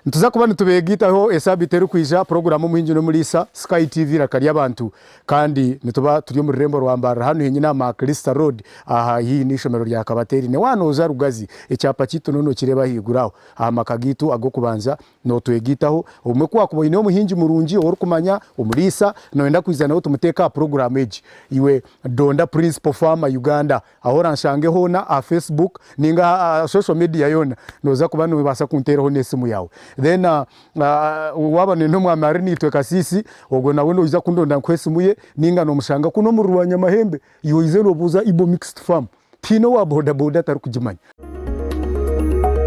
Nituza kuba nitubeegaitaho esaabiiti erikwija, puroguraamu Omuhingi n'Omuriisa, Sky TV Eiraka ry'Abantu. Kandi nituba turi omu rurembo rwa Mbarara hanu henyine aha Macalister Road aha haihi n'eishomero rya Kabateerine. Waaba nooza Rugazi, ekyapa kyaitu nooba nookireeba ahaiguru aho aha maka gaitu ag'okubanza nootwegaitaho. Obumwe ku waakuba oine omuhingi murungi ou orikumanya, omuriisa, nooyenda kwija nawe tumuteeke aha puroguraamu egi, iwe Donda Principal Farmer Uganda. Ahu oranshange hoona aha Facebook ninga aha social media yoona noza kuba nobaasa kunteeraho n'esimu yaawe. Then waaba noyenda omwami Arinaitwe Kasiisi ogwo nawe noija kundonda nkuhe esimu ye ninga nomushanga kunu omuri Rwanyamahembe iwe oije nobuuza Ibo Mixed Farm tihaine owa boda boda atarikugimanya.